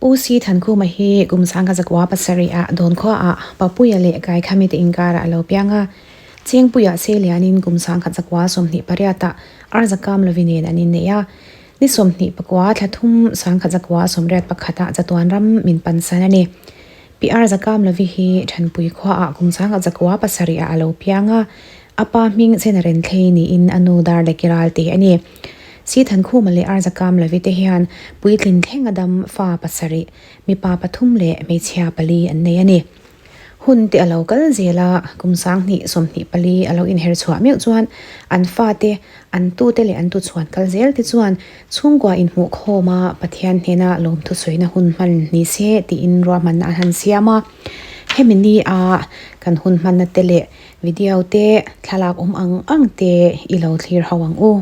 U Si Thankhuma hi kum 1907 ah Dawnkhua ah Papuia leh Kaikhami te inkarah a lo piang a. Chengpuia Seilianin kum 1928 ah Arzakam Lovi nen an innei a. Ni 24 thla thum 1981 ah chatuan ram min pansan a ni. Pi Arzakam Lovi hi Thanpui khua ah kum 1907 ah a lo piang a. A pa hming Chenaren Thlei niin a nu Darleki Ralte a ni. Sithankhuma leh Arzakam Lovi te hian puitlin thleng a dam fa pasarih, mipa pathum leh hmeichhia pali an nei a ni. Hun te a lo kal zel a, kum 2024 a lo inher chhuah meuh chuan an fate, an tute leh an tuchhuan kal zel te chuan chhungkua inhmuh khawm a Pathian hnena lawmthusawiina hun hman ni se tiin ruahmanna an han siam a. Hemi ni a kan hun hmanna te leh Video te, thlalak awm ang ang te i lo thlir ho ang u.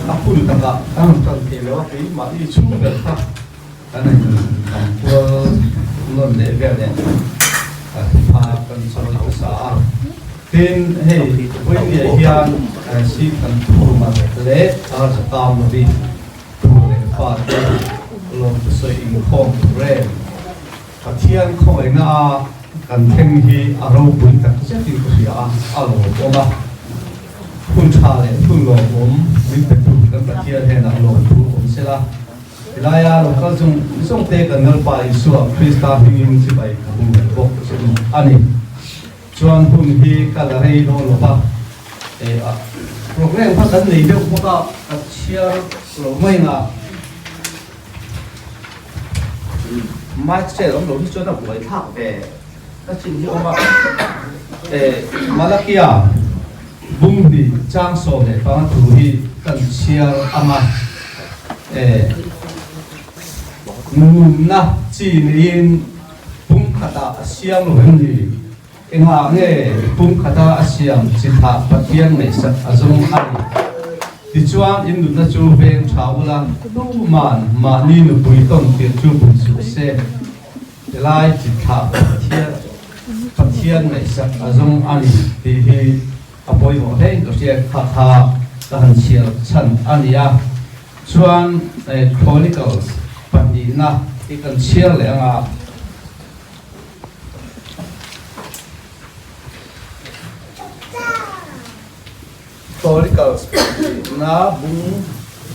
A hun takah kan rawn tan thei lo a, keimahni chhung ber kha kan in tam kual nawn leh vel nen thupha kan chawi hmasa a. Tin, hei vawinia hian si kan thum a leh a zakam lovi thu leh fate lawmthu sawi inkhawm tur em? Pathian khawngaihna a kan thleng hi a ropui tak zetin ka hria a, a lawmawm a. Hun tha leh hun lawmawm min petu kan Pathian hnenah lawmthu awm sela, tilaia lo kal zawng zawng te kan Lalpa Isua Krista hmingin chibai ka hmu ve bawk che u a ni. Chuan hun hi ka la rei dawn lo va, program kha kan nei deuh bawk a, ka chhiar lo mai nga. Mic vel awm lo hi chuan a buai thlak ve ka chin hi awm a Malakia bung hnih chang 15 thu hi kan chhiar ang a nunna chi neiin pumkhatah a siam lo em ni Engah nge pumkhata a siam chi thah Pathian ngaihsak a zawng a ni? Tichuan, in nunna chu veng tha ula, tuman mahni nupui tawn tir chu bum suh se. Helai chi thlah Pathian Pathian ngaihsak a zawng a ni tih hi a pawimawh hlein ka hria kha kha ka han chhiar chhan a ni a. Chuan Chronicles pahnihna hi kan chhiar leh ang a. Chronicles pahnihna bung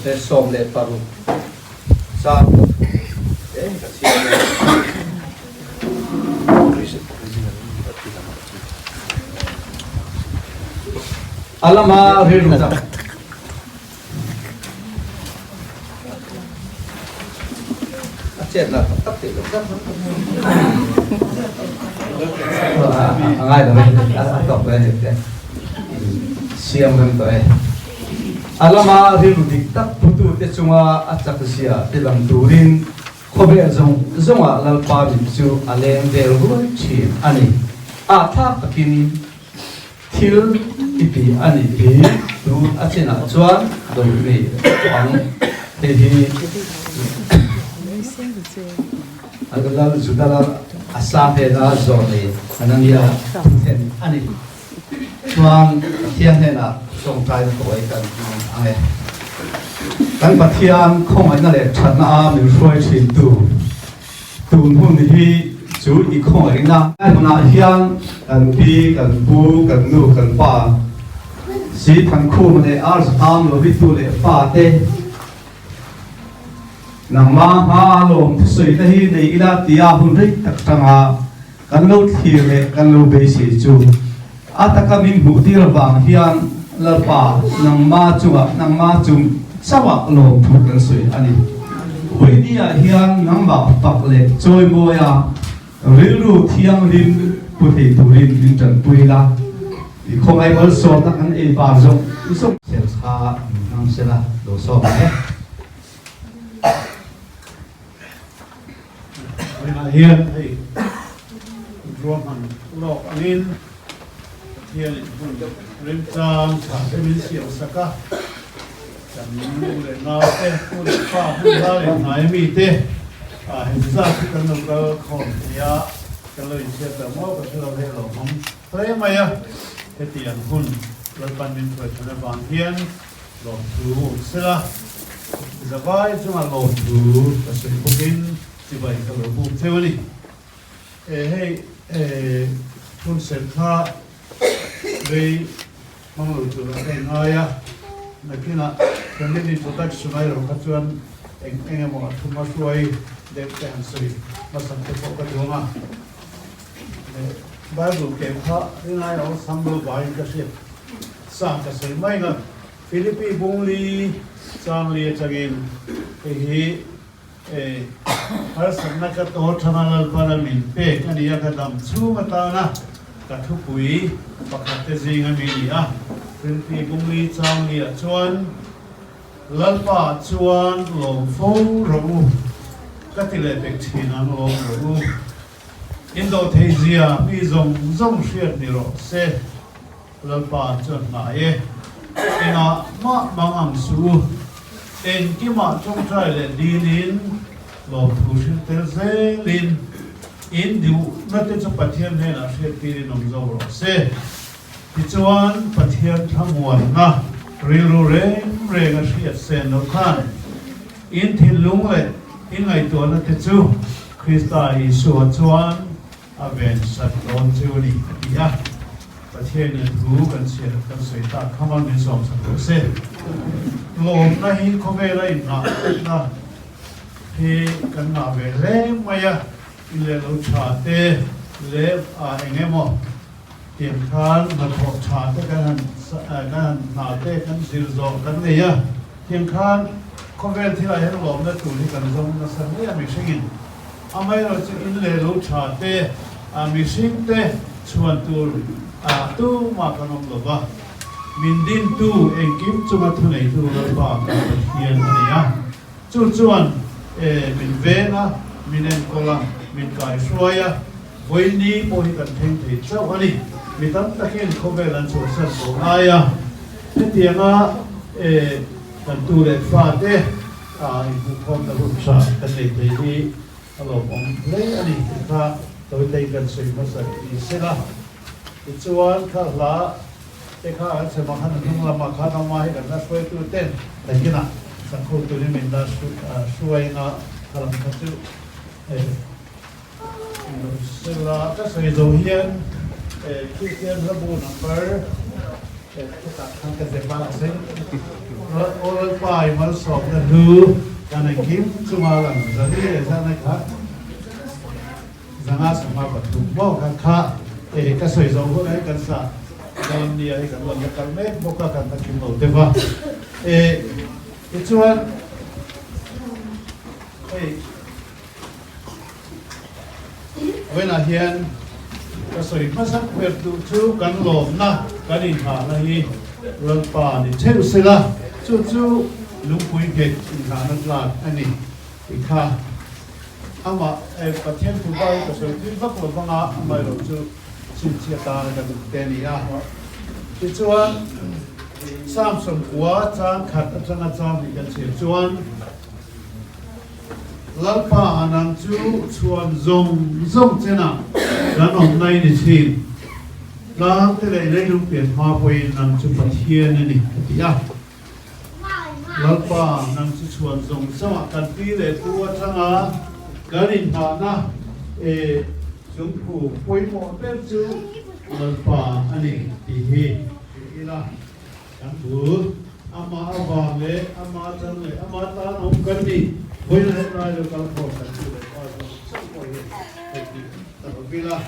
leh 16 chang te ka chhiar dawn. A lama rilru tak. A chet lah tak tak tih loh tak a ngai lo e a tawk e te siam rem tawh e a lama rilru dik tak putu te chunga a chak zia te lang turin khawvel zawng zawngah Lalpa mit chu a leng vel ruai thin a ni a thlak takin Thil i ti a nih hi tun a chinah chuan do nei ang. Hei hi Lal Juda Lal Asa hnena zawh nei Hanania thuthen a ni. Chuan Pathian hnenah tawngtaina tawi kan hmang ang e. Kan Pathian khawngaihna leh thatna a min hruai thintu. Tun hun hi chu i khawngaihna hmunah hian kan pi, kan pu, kan nu, kan pa si Thankhuma leh Arzaham Lovitu leh fa te nangma hma lawm thusawi te hi nei ila tia hun rei tak tanga kan lo thlir leh kan lo beisei chu a taka min hmuh tir avang hian Lalpa nangma chungah nangma chung chauhah lawmthu kan sawi a ni. Vawinia hian nangmah fak leh chawimawia rilru thianghlim pu thei turin min tanpui la, i khawngaih malsawmna kan ei bar zawng zawng. Serchha min hmang sela lo sawm ang e. Vawiinah hian hei ruahman lawk angin Pathianin hun remchang tha te min siam sak a, kan u leh nau te, u leh pa hun la leh hnai ami te hemi zat hi kan lo kal khawm thei a, kan lo inchhiat lo maw ka hre lo hei a lo hmang hle mai a, hetiang hun Lalpan min hruai than avang hian Lawmthu awm sela, zavai chunga lawmthu ka sawi bawkin chibai ka lo buk theuh a ni. E hei e hun serh kha rei hmang lo turah ka inngai a, nakinah family introduction ai lo kha chuan eng eng emaw a thuma hruai deuh te han sawi hmasak te pawh ka duang a. Bible keu kha ringai awlsam lo vaiin ka hriat sa ka sawi mai nga. Philippi bungli changli atangin hei hi harsatna ka taw thanga Lalpana min pek a ni a, ka dam chhung atana ka thupui pakhat te zing ami ni a. Philippi bungli changli ah chuan Lalpa chuan lawm fo rawh u, ka ti leh pek thin ang lawm rawh u. In do thei zia mi zawng zawng hriat ni rawh se, Lalpa chuan hnai e. Engah mah mang ang suh u, engkimah tawngtai leh dilin lawmthu hrilh tel zelin in duhna te chu Pathian hnenah hriat tirin awm zawk rawh se. Tichuan Pathian thlamuanna rilru reng reng a hriat sen loh khan in thinlung leh in ngaihtuahna te chu Krista Isua chuan a ven sat dawn chu a ni, a ti a. Pathianin thu kan chhiar kan sawi tak kha mal min sawm sak rawh se. Lawmna hi khawvela inngahna hi kan ngah ve hle mai a, in leh lo tha te leh eng emaw tiang khan hnathawh tha te kan han kan han hna te kan zir zawh kan nei a, tiang khan khawvel thilah hian lawmna tur hi kan zawng nasa hle a mihringin. Amaherawhchu in leh lo tha te, mihring te chhuan tur tumah kan awm lo va, min dintu engkim chunga thuneitu Lalpa kan Pathian a ni a. Chu chuan min veng a, min enkawl a, min kaihruai a, vawiini pawh hi kan thleng thei chauh a ni. Mi tam takin khawvel an chhuahsan tawh ngai a, hetianga kan tu leh fate, A inhmuhkhawmna hun tha kan nei thei hi a lawmawm hle a ni tih kha Tawitei kan sawi hmasa ni se la. Tichuan kha hla te kha kan chhe mang khan a hnung lamah khan awma hi kan la hruaitu ten nakinah sakho turin min la hruaina kha lam kha chu Sela ka sawi zo hian Kristian hlabu number hetah khan ka zep a a sawi Aw Lalpa i malsawmna hlu kan engkim chunga lang zali leh zana kha zanga sangha pathum maw kha kha ka sawi zo hun a kan sa dawn nia hei kan rawn la kal mek bawk a kan la kim lo deuh a tichuan hei Vawiinah hian ka sawi hmasak ber duh chu kan lawmna kan inghahna hi Lalpa ni theuh sela, chu chu lungpui nghet inghahna tlak a ni tih kha amah Pathian thu bai ka sawi tui vak lo vanga amaherawh chu chhinchhiah tana ka duh te a ni a. Tichuan Samson kua chang khat atanga chang hnih kan chhiar chuan, Lalpa nang chu chhuan zawng zawng chenah kan awm nai ni thin. Tlang te leh leilung pian hma pawhin nang chu Pathian a ni, a ti a. Lalpa nang chu chhuan zawng zawngah kan pi leh pu atanga kan inhahna e chungphu pawimawh ber chu Lalpa a ni tih hi hrilh ila. Kan bul, amah avang leh ama chang leh ama tan awm kan ni. Vawiin leh tlai lo kal khawm kan tu leh pa zawng zawng pawh hian hei hi ka lo vil a.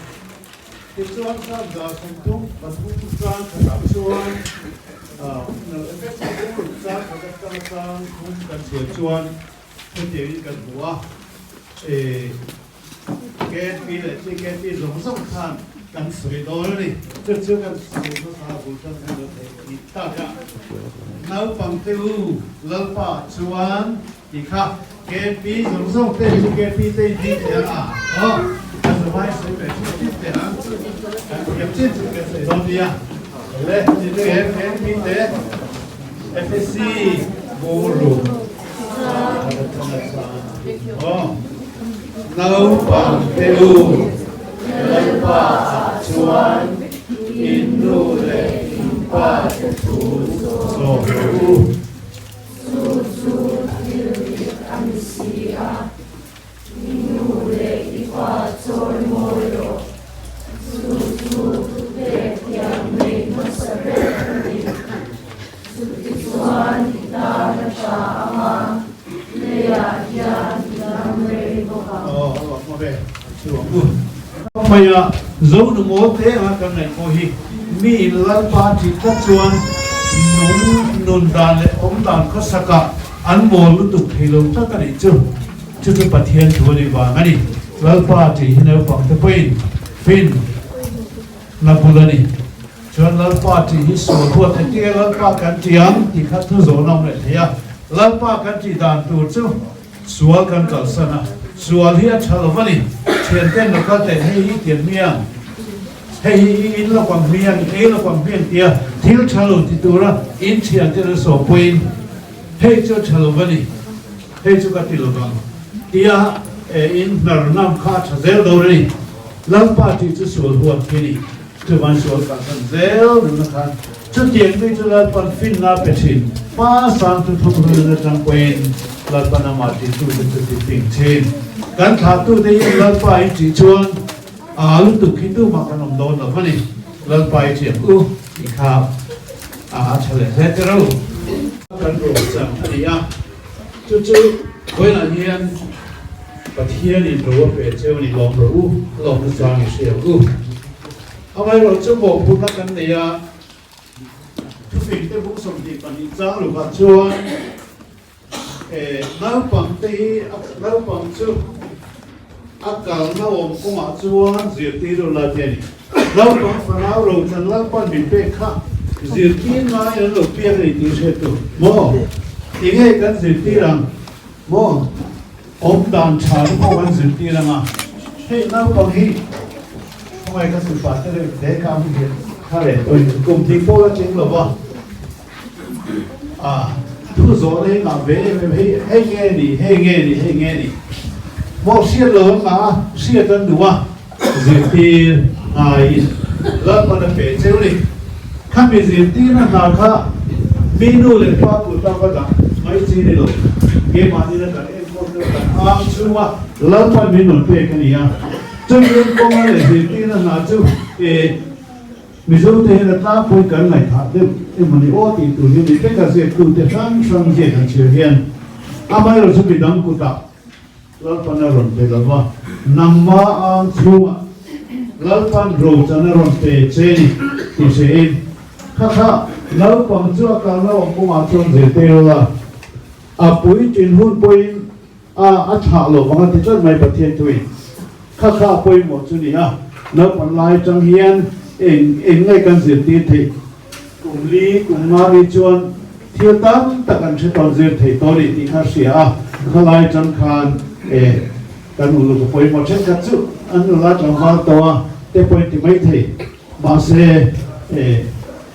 Tichuan Sangha 33 chang khatah chuan chang khat atanga chang thum kan chhiar chuan hetiangin kan hmu a. KP leh TKP zawng zawng khan kan sawi dawn a ni. Chu chu kan sawi hmasa a bul tan kan lo theih tih tak a. Naupang te u Lalpa chuan tih kha KP zawng zawng te TKP te in ding teh ang a. Aw kan zavai sawi ve thut thut teh ang. Kan thiam chin chin kan sawi dawn nia. Le KP te FSC Guru. Naupang te u, Lalpa ah chuan in nu leh in pa te thu zawm rawh u. Chu chu thil dik a ni si a, i nu leh i pa chawi mawi rawh. Chu chu thupek thiam nei hmasa ber a ni. Chutichuan i tan a tha ang a, leiah hian i dam rei bawk ang. Aw, a lawm awm e, an chu ang u. Hmaia zo nu mawl te anga kan ngaih pawh hi mi in Lalpa tih tlat chuan nung nun dan leh awm dan khawsakah an mawl lutuk thei lo tlat a nih chu. Chu chu Pathian thu a nih vang a ni. Lalpa tih hi naupang te pawhin fin na bul a ni. Chuan Lalpa tih hi sual huat engtin nge Lalpa kan tih ang tih kha thu zawhna awm leh thei a. Lalpa kan tih dan tur chu sual kan kalsan a, sual hi a tha lo va ni. Thianten lo kal teh hei hi tiang hmiang, hei hi i in lawk ang hmiang, i ei lawk ang hmiang tia thil tha lo ti tura in thianten an sawm pawhin hei chu a tha lo va ni, hei chu ka ti lo vang tia in hnar ngam kha a tha zel dawn a ni. Lalpa tih chu sual huat hi a ni. Chuvan sual kalsan zel nuna khan chutiang mi chu Lalpan finna a pe thin. Hma sang chu thum rul atang pawhin Lalpan amah tihtute chu ti fing thin. Kan thlahtute hian Lalpa in tih chuan aa lutuk hi tumah kan awm dawn lo a ni. Lalpa i chiang u tih kha a tha leh hle te ro. Kan rawn chang a ni a, chu chu vawiinah hian Pathianin ro a pe cheu a ni lawm rawh u, lawmna chang i hria u. Amaherawhchu mawhphurhna kan nei a, thufingte bung 22 chang lovah chuan, Naupang te hi naupang chu a kalna awm kawngah chuan zirtir ula te a ni. Naupang fanau rochan Lalpan min pek kha zirtir ngai an lo piak a ni tih hriat tur maw? Tinge kan zirtir ang maw? Awm dan tha te pawh kan zirtir ang a, hei naupang hi khawngaih ka sipa te reuh hle kha a hmu kha leh kum tih pawh la tling lo va. A thu zawhna hi ngah ve em em hei hei nge ni hei nge ni hei nge ni maw hriat lo an ngah a hriat an duh a zirtir ngaiin Lalpan a pe cheu ni khami zirtirna hna kha mi nu leh pa kut a va dah mai chi ni lo keimahni na kan enkawl deuh kan ang chhunga Lalpan min rawn pek a ni a chumi enkawnga leh zirtirna hna chu e Mizo te hian a tlangpui kan ngaihthah deuh emaw ni aw tih tur hi ni vek a ziaktute hrang hrang ziak an chhiar hian amaherawh chu midang kutah Lalpan a rawn pe lova, nangma ang chhungah Lalpan rochan a rawn pe che ni tih hrein kha kha naupang chu a kalna awm kawngah chuan zirtir ula, a puitlin hun pawhin A a thlah lo vang a ti tlat mai Pathian thuin. Kha kha a pawimawh chu ni a, naupang lai atang hian eng eng nge kan zirtir theih? Kum li, kum nga mi chuan thil tam tak an hre tawn zir thei tawh a ni tih kha hria a, kha lai atang khan e kan uluk a pawimawh thenkhat chu an nula tlangval tawh a te pawh in ti mai thei. Mahse e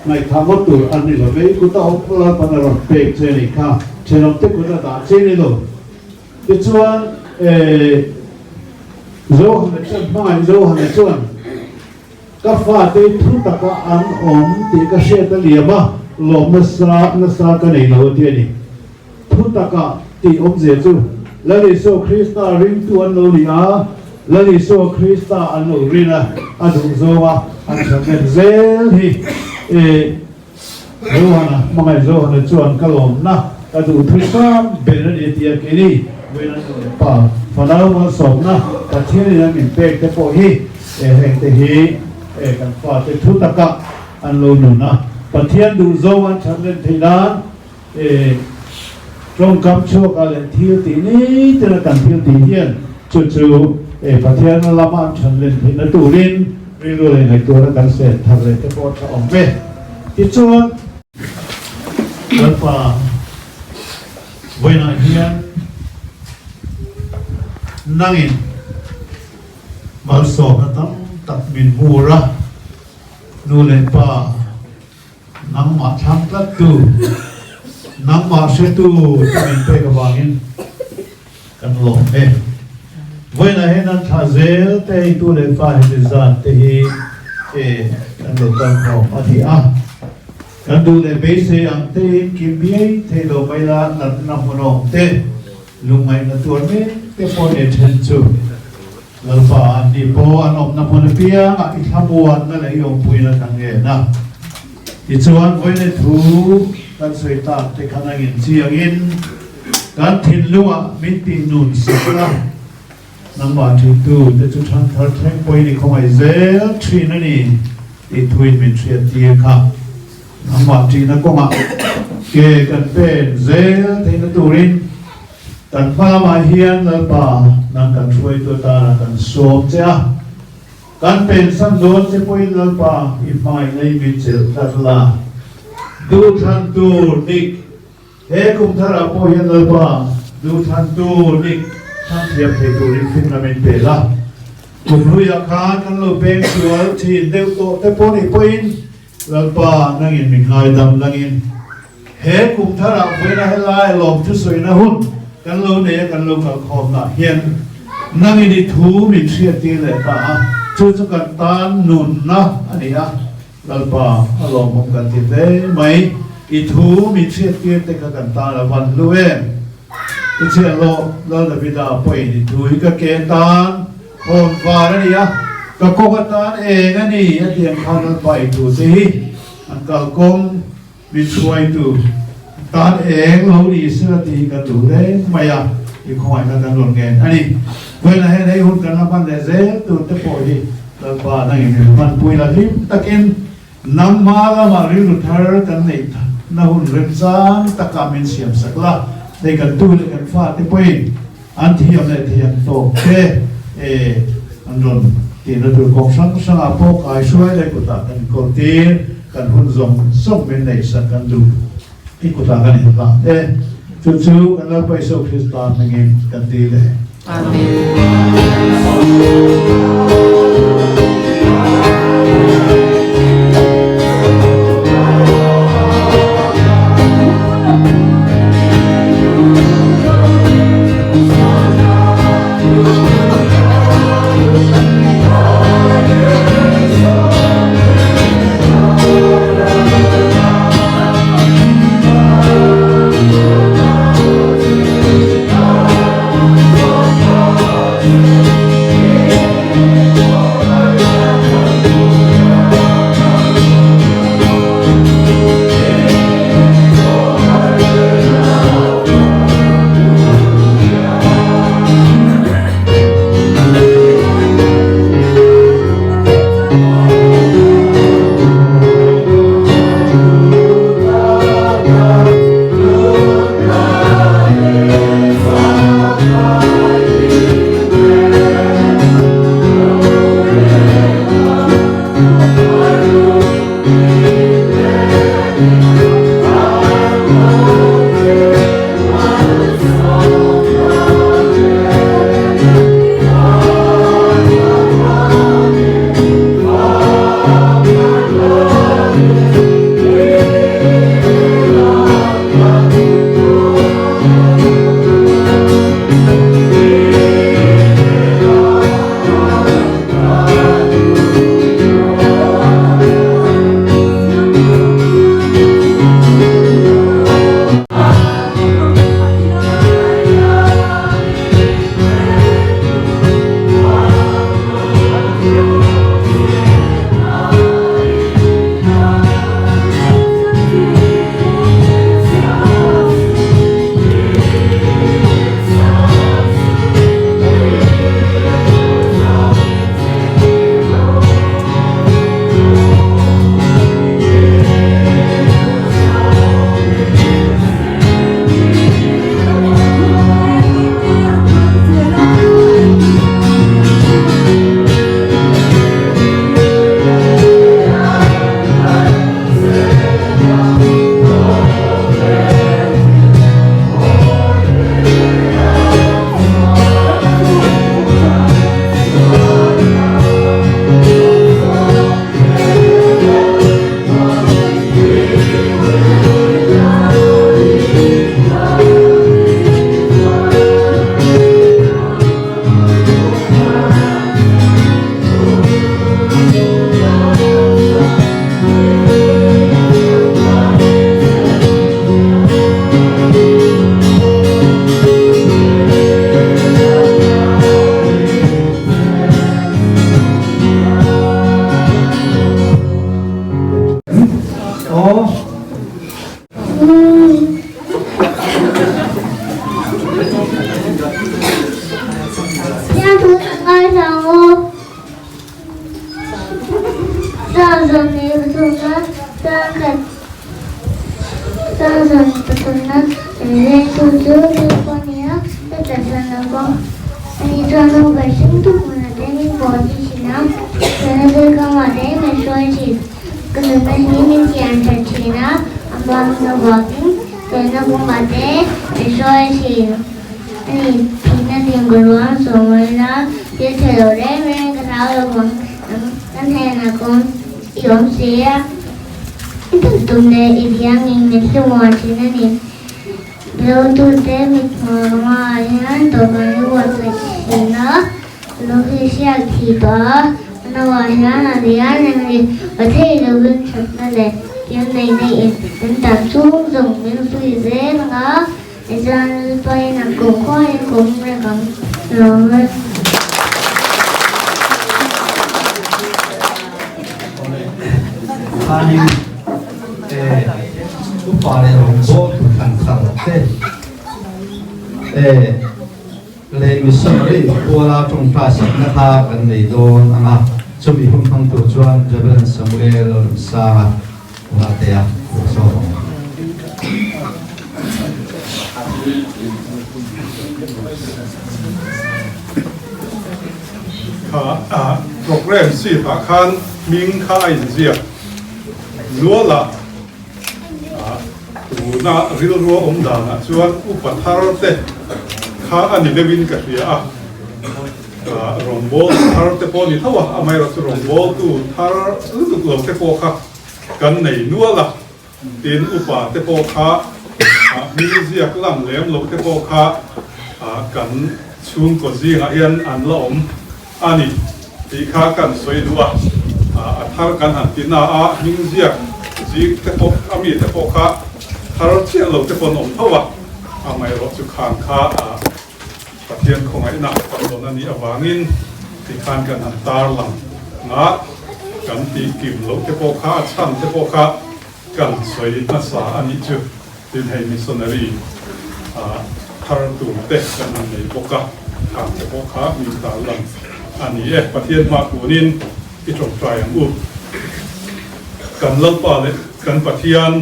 ngaihthah ngawt tur an ni lo ve, kut a awm Lalpan a rawn pek che ni kha, thenawm te kut a dah che ni lo. Tichuan e Johana chuan hmangaih Johana chuan ka fate thu taka an awm tih ka hriat a liam a, lawm nasa nasa ka nei lo a ti a ni. Thu taka tih awmzia chu Lal Isua Krista ringtu an lo ni a, Lal Isua Krista an lo rin a, a duh zawnga an thamen zel hi e Johana, hmangaih Johana chuan ka lawmna ka duh thu sang ber a ni a ti a, keini vawiin an nu leh pa fanau malsawmna Pathianin an min pek te pawh hi e heng te hi e kan fate thu taka an lo nun a, Pathian duh zawng an thamen theih nan E tawngkam chhuakah leh thil tih ni tena kan thil tih hian chu chu e Pathian lama an than len theihna turin rilru leh ngaihtuahna kan sen thar leh te pawh tha awm ve. Tichuan, Lalpa vawiinah hian nangin malsawmna tam tak min hmur a, nu leh pa, Nangmah thlang tlattu, nangmah hretu te min pek avangin kan lawm e. Vawiinah hian an thlah zel te hei tu leh fa heti zat te hi e kan lo kal khawm a ni a. Kan duh leh beisei ang tein kim biai thei lo mai la natna hmunawm te, lungngaihna tuar mek te pawh ne then chu. Lalpa an ni pawh an awmna hmun apiangah i thlamuanna leh i awmpuina kan ngen a. Tichuan, vawiin thu kan sawi tak te khan angin chiangin kan thinlungah min tih nun sak la, nangmah ṭhintu te chu ṭhangthar thleng pawhin i khawngaih zel ṭhin a ni tih thuin min hriattir kha. Nangmah ṭihna kawngah ke kan pen zel theihna turin Kan hma lamah hian Lalpa, nang kan hruaitu atana kan sawm che a, kan pensan dawn che pawhin Lalpa i hmangaihna i min chelh tlat la. Duhthlan tur dik, He kum tharah pawh hian Lalpa, duhthlan tur dik thlang thiam thei turin finna min pe la. Kum hluiah khan kan lo peng sual thin deuh tawh te pawh nih pawhin Lalpa, nangin min ngaidam langin He kum tharah vawiina helai lawm thusawina hun kan lo nei a, kan lo kalkhawmna hian nangin i thu min hriattir leh ta a, chu chu kan tan nunna a ni a, Lalpa a lawmawm kan ti hle mai, i thu min hriattir te kha kan tan a van hlu em? I chhiahhlawh Lal Davida pawhin i thu hi ka ke tan khawn var a ni a. Ka kawng atan eng a ni a ti ang khan Lalpa eitu che hi an kalkawng min hruaitu tan eng lo ni sela tih hi kan duh reng mai a, i khawngaihna kan rawn ngen a ni. Vawiinah hian hei hun kan la hman leh zel tur te pawh hi Lalpa nangin min hmanpui la hlim takin nangma lamah rilru thar kan neih na hun remchang takah min siamsak la, hei kan tu leh kan fate pawhin An thiam leh thiam tawk te e an rawn tihna tur kawng hrang hrangah pawh kaihruai leh kutah kan inkawl tir, kan hun zawng zawng min neihsak kan duh i kutah kan inhlah e. Chu chu kan Lalpa Isua Krista hmingin kan ti leh. Amen. khanin upa leh rawngbâwl tu thlan thar te leh missionary kuala tawngtai sakna kha kan nei dawn ang a, chumi hun hmang tur chuan Reverend Samuel Lalremsanga Unatea lo sawm ang. Kha program sheet ah khan hming kha a inziak nual a, tuna rilru a awm danah chuan upa thar te kha a ni deuhin ka hria a, rawngbawltu thar te pawh a ni tho a, amaherawhchu rawngbawltu thar lutuk lo te pawh kha kan nei nual a, tin upa te pawh kha hming ziak lang lem loh te pawh kha kan chhungkaw zingah hian an la awm a ni tih kha kan sawi duh a, a thar kan han ti na a, hming ziak zing te pawh a mi te pawh kha thar chiah lo te pawh an awm tho a, amaherawhchu khang kha Pathian khawngaihna kan dawn a nih avangin tikhan kan han tarlang nga kan tih kim loh te pawh kha a chhan te pawh kha kan sawi hmasa a nih chu tin hei missionary thar tur te kan han nei bawk a khang te pawh kha min tarlang a ni e. Pathian hma kunin i tawngtai ang u. Kan Lalpa leh kan Pathian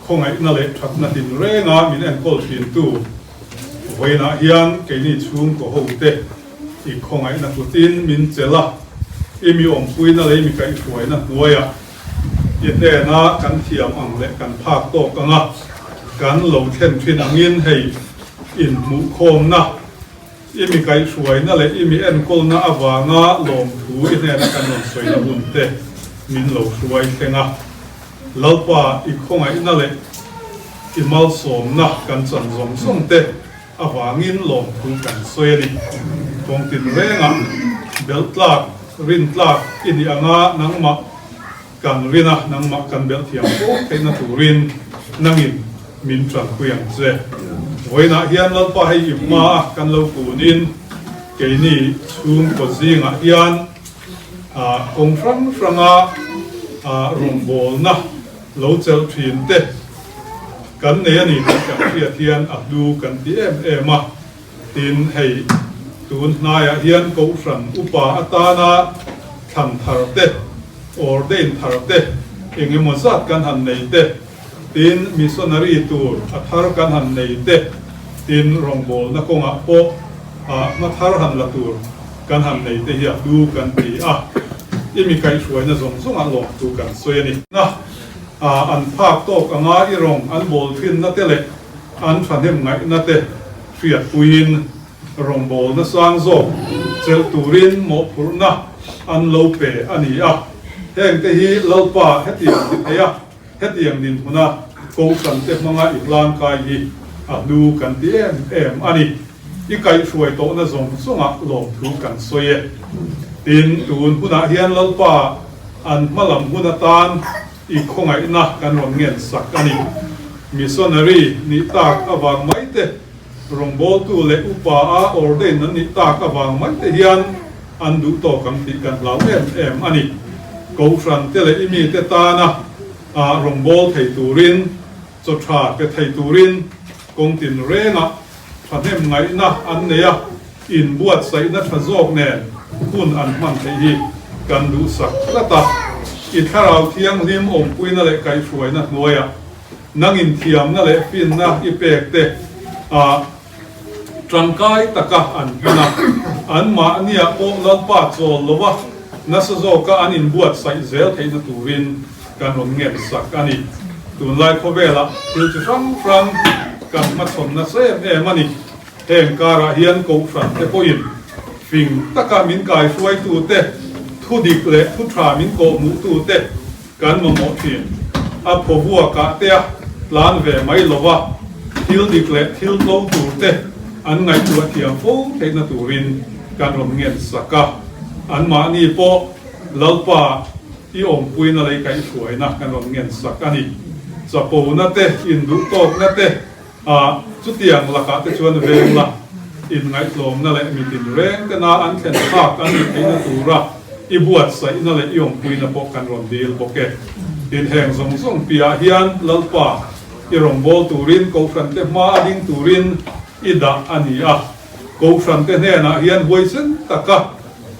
Khawngaihna leh thatna tinrenga min enkawl thintu vawiinah hian keini chhungkaw hote i khawngaihna kutin min chelh a, i mi awmpuina leh i mi kaihhruaina hnuaiah i hnena kan thiam ang leh kan phak tawk anga kan lo thlen thin angin hei inhmuhkhawmna, i mi kaihhruaina leh i mi enkawlna avanga lawmthu i hnena kan rawn sawina hunte min lo hruai thleng a. Lalpa i khawngaihna leh i malsawmna kan chan zawng zawng te avangin lawmthu kan sawi a ni. Kawng tinrengah belh tlak, rin tlak i nih anga nangmah kan rin a, nangmah kan belh thiam fo theihna turin nangin min tanpui ang che. Vawiinah hian Lalpa hei i hmaa kan lo kunin keini chhungkaw zingah hian Kawng hrang hranga rawngbawlna lo chelh thin te kan nei a ni tih kan hriat hian a hlu kan ti em em a. Tin, hei tun hnaiah hian Kohhran upa atana thlan thar te, ordain thar te eng emaw zat kan han nei te, tin missionary tur a thar kan han nei te, tin rawngbawlna kawngah pawh hma thar han la tur Kan han nei te hi a hlu kan ti a, i mi kaihhruaina zawng zawngah lawmtu kan sawi a ni. Na, an phak tawk anga i rawng an bawl thinna te leh an thahnem ngaihna te hriatpuiin rawngbawlna sang zawk chelh turin mawhphurhna an lo pe a ni a. Heng te hi Lalpa hetiang ti thei a, hetiang dinhmuna Kohhran te hmanga i hlan kai hi a hlu kan ti em em a ni. I kaihhruai tawhna zawng zawngah lawmthu kan sawi e. Tin, tun hunah hian Lalpa an hmalam hun atan i khawngaihna kan rawn ngen sak a ni. Missionary nih tak avang mai te, rawngbawltu leh upa a ordain an nih tak avang mai te hian an duh tawk ang tih kan hlau em em a ni. Kohhran te leh i mite tana rawngbâwl thei turin, chaw tha pe thei turin kawng tinrengah thahnem ngaihna an nei a, inbuatsaihna tha zawk nen hun an hman theih hi kan duhsak tlat a. I Thlarau Thianghlim awmpuina leh kaihhruaina hnuaiah nangin thiamna leh finna i pek te a tangkai taka an hman a, anmahniah pawh Lalpa chawl lova nasa zawka an inbuatsaih zel theihna turin kan rawn ngen sak a ni. Tunlai khawvelah thil chi hrang hrang kan hmachhawn nasa em em a ni. Heng karah hian Kohhran te pawhin fing taka min kaihruaitute, thu dik leh thu tha min kawhhmuhtute kan mamawh thin. A phawvuakah te a tlan ve mai lova, thil dik leh thil tlo turte an ngaihtuah thiam fo theihna turin kan rawn ngen sak a. Anmahni pawh Lalpa I awmpuina lei kaihhruaina kan rawn ngen sak a ni. Chapona te, induhtawkna te, ah chutiang lakah te chuan veng la, inngaihtlawmna leh mitin reng tena an thlen phak an nih theihna tura i buatsaihna leh i awmpuina pawh kan rawn dil bawk e. Tin heng zawng zawng piah hian Lalpa i rawngbâwl turin Kohhrante hma a ding turin i dah a ni a. Kohhrante hnenah hian huaisen taka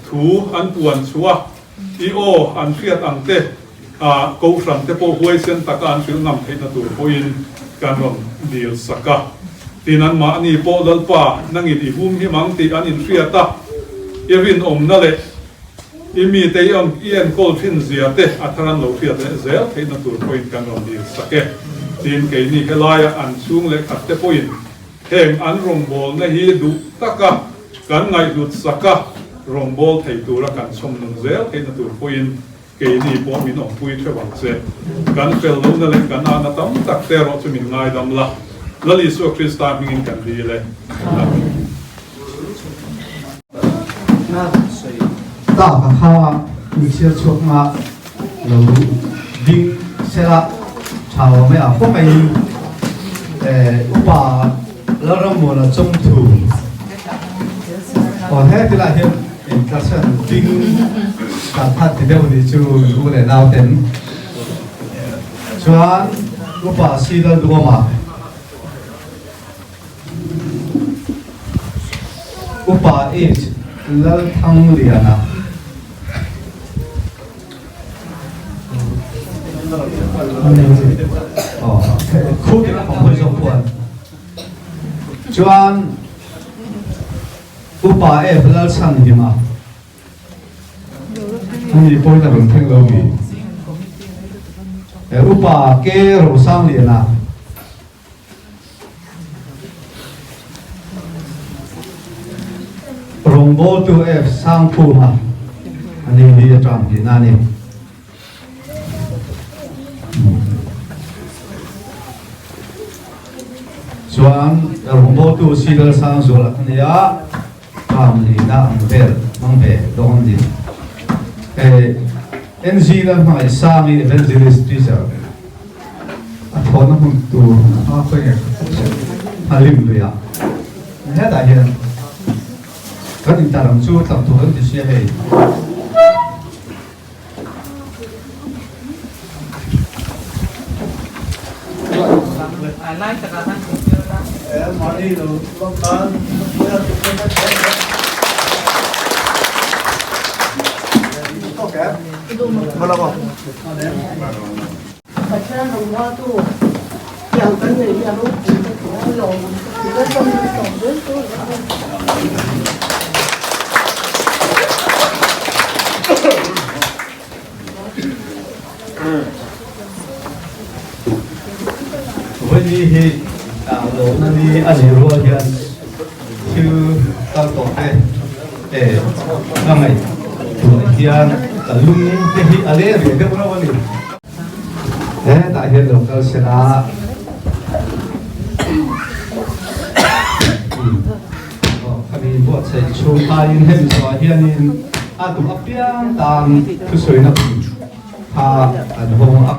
thu an puan chhuah a, i aw an hriat ang te, a Kohhrante pawh huaisen taka an hrilh ngam theihna tur pawhin kan rawn dil sak a. Tin anmahni pawh Lalpa nangin i hum him ang tih an inhriat a, i rinawmna leh i mite i i enkawl thin zia te a thar an lo hriat leh zel theihna tur pawhin kan rawn dil sak e. Tin keini helaia an chhung leh khat te pawhin Heng an rawngbawlna hi duh taka kan ngaihhlut sak a, rawngbâwl thei tura kan chhawm nun zel theihna tur pawhin keini pawh min awmpui theuh ang che. Kan fel lohna leh kan ahna tam tak te erawh chu min ngaidam la, Lal Isua Krista hmingin kan dil e. Amen. Tak a kha mi chhiar chhuak nga lo ding sela tha awm e a fo mai in upa Lalrammuana chawngthu aw he tilai hian in tlarsen ding kan khat ti deuh ni chu u leh nau ten chuan upa si Lalduhawma Upa H. Lalthangliana. Chuan Upa F. Lalchhanhima. Ani pawhin a rawn thleng lo mi. Upa K. Rosangliana. Rawngbawltu F. Sangphuma a ni hi a ṭang tihna a ni. Chuan rawngbawltu C. Lalsangzuala a ni a, ṭam lihna ang vel hmang ve dawn a ni. NZ Lalhmangaihsangi Evangelist Teacher. A thawhna hmun tur a khawi nge a lim lui a, hetah hian kan intar ang chu tlang tur an ti sia hei. Pathian rawngbawltu tiang kan nei hi a ropui ka ti a, lawmawm ka ti a, kan min sawm zel tur a ni. Vawi hi lawmna ni a nih rual hian thil kal tawh te ka ngaihtuah hian ka lung te hi a leng ve deuh reuh a ni. Hetah hian lo kal se la. Khami buatsaih chhung aiin hemi zawhah hianin a duh apiang tan thusawina hun kha an hawng a.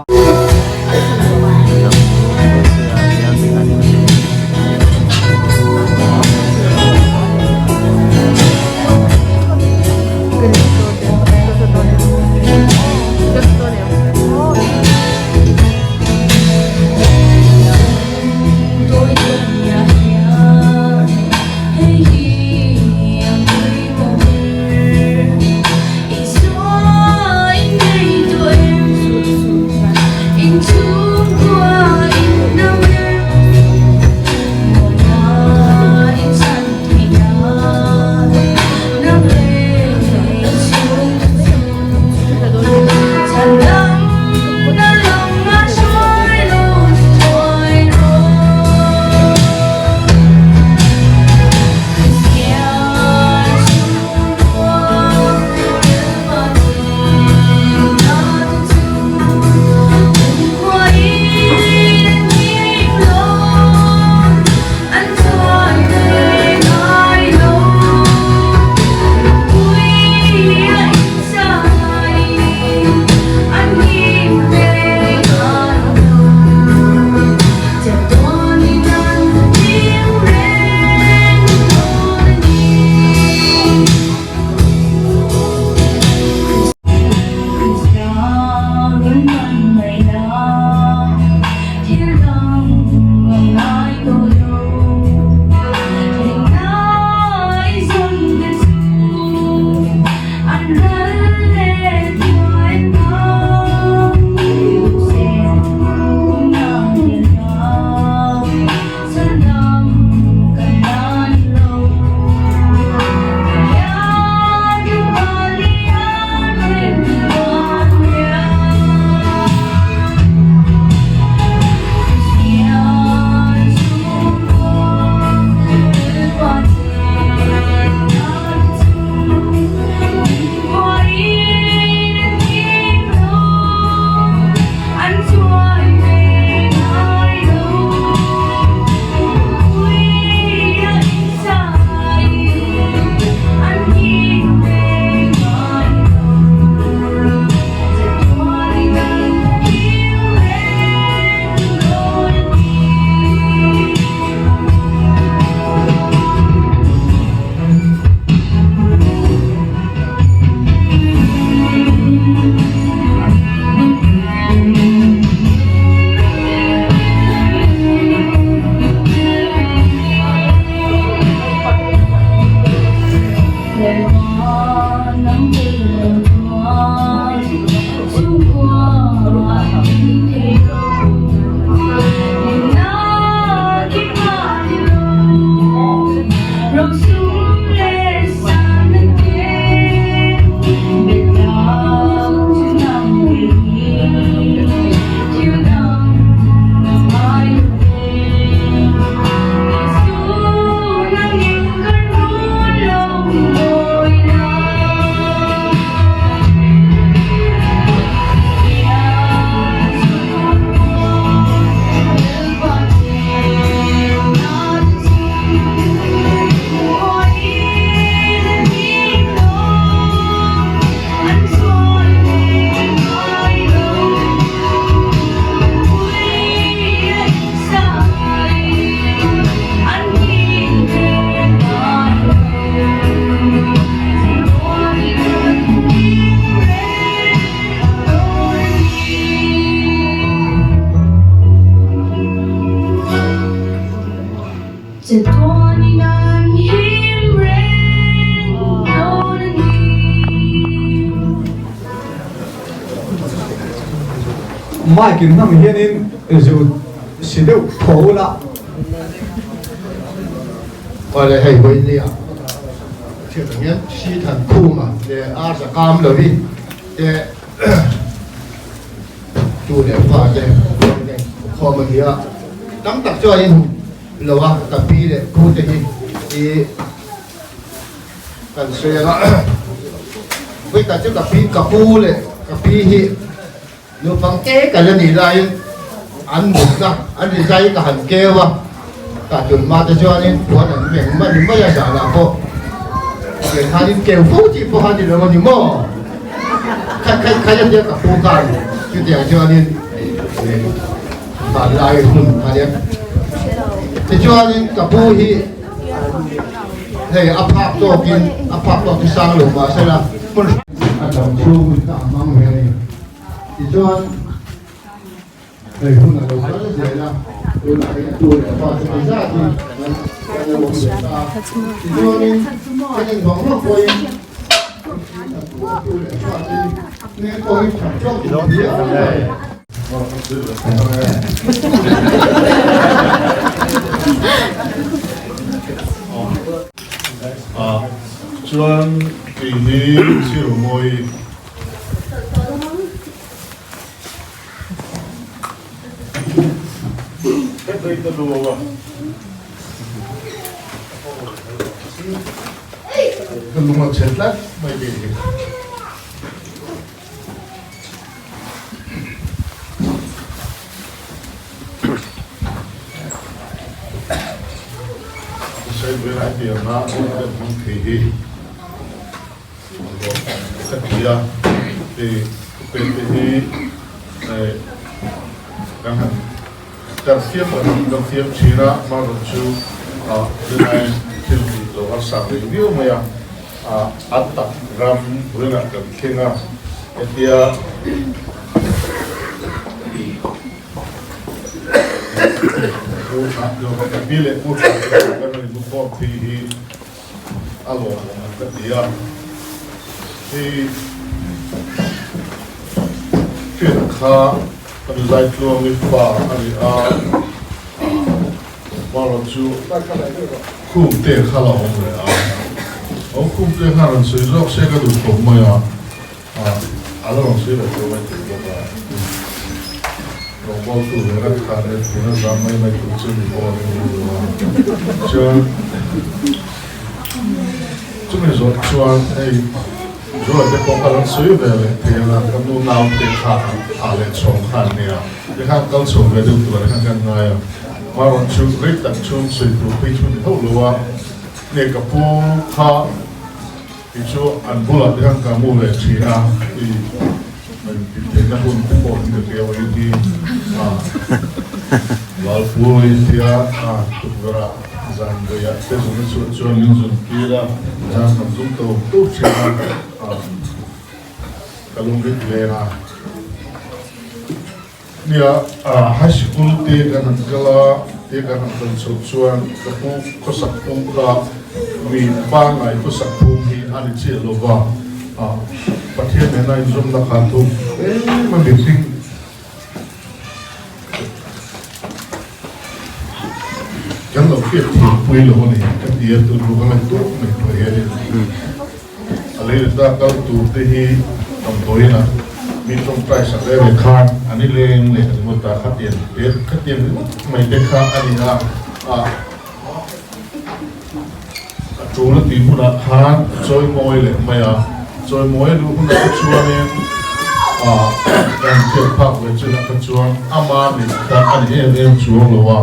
Chatuanin an him reng dawn a ni. Mic in hmang hianin zut si deuh thaw ula. Awle hei vawinia hriat ang hian Sithan Khuma leh Arza Kamlovi te tu leh fa te khawm a ni a, tam tak chuan in hmu lo a, ka pi leh pu te hi i kan sawi ang a, vawikhat chu ka pi ka pu leh ka pi hi naupang te ka la nih laiin an mutna an rizai ka han keu a, ka tunhma te chuanin puan an meng mai mai a zanah pawh tiang khanin keu fo tih pawh a ni lo a ni maw? Khat khat khat a tia ka pu khan chutiang chuanin vanlai hun a nia. Tichuanin ka pu hi hei a phak tawkin a phak tawk chu sang lo mah sela hmun a dam chhung hun kha a hmang ve a ni. Tichuan Hei hun a lo kal zel a, tunah hian tu leh fa chu ni zat hi kan kan lo awm leh ta a. Tichuanin kan invang vak pawhin tu leh fa te hmel pawh hi that tawk tur viau mai. Chuan kei hi Sir Mawi. Ka lung a chhe tlat mai tih hi. Sawi pianga kan hmang thei hi. Ka ti a, hei thupek te hi kan han kan fiam kan han kan fiam thin a, amaherawhchu chu tunlai thil tih lo harsa rei viau mai a, a tak ram ringah kan thleng a, hetia pi leh pu tha te kan rawn inkhawm thei hi. A lawmawm an ka ti a, hei hriat kha kan Zaitluangi fa a ni a, Marawh chu khum te kha la awm leh a, aw khum te khan rawn sawi zawk se ka duh khawp mai a, a la rawn sawi leh tawh mai thei bawk a, rawngbawltu ve rat khan e tuna zam mai mai tur chu ni pawh a ni lo a, chuan chumi zawh chuan hei Joel te pawh kha rawn sawi ve leh thei ang a, ka nu nau te kha a leh chhawng kha an nia, tikhan kal chho ve deuh tur ah khan kan ngai a, Marawh chu rei tak chhung sawi tur phei chu ni hauh lo a, nge ka pu kha. Kei chu an bulah te khan ka mu ve thin a, i intheihna hun te pawh hi ka keu a hi a Lalpui tia a tukverh ah zan rei ah te zun a chhuah chuan min zun tir a, zan kan zum to to thin a, ka lungrit leng a. Nia, high school te kan han kal a, te kan han kal chhoh chuan ka pu khawsak phung kha mi pangngai khawsak phung hi a ni chiah lo va, Pathian nena inzawmna kha thuk em a mihring kan lo hriat thiam pui lo a ni ka ti a, tun hnu ka ngaihtuah ngaihtuah hianin. A lei leh ta kal tur te hi damdawiin ah mi tawngtai sak reng reng khan an i leng leh ringawt a, khatiang te khatiang ringawt mai te kha a ni a, a a tul a tih hunah khan a chawi mawi leh mai a, chawi mawi a duh hunah te chuanin a kan hriat phak ve chinah kha chuan ama nih kha a ni em em chuang lo a,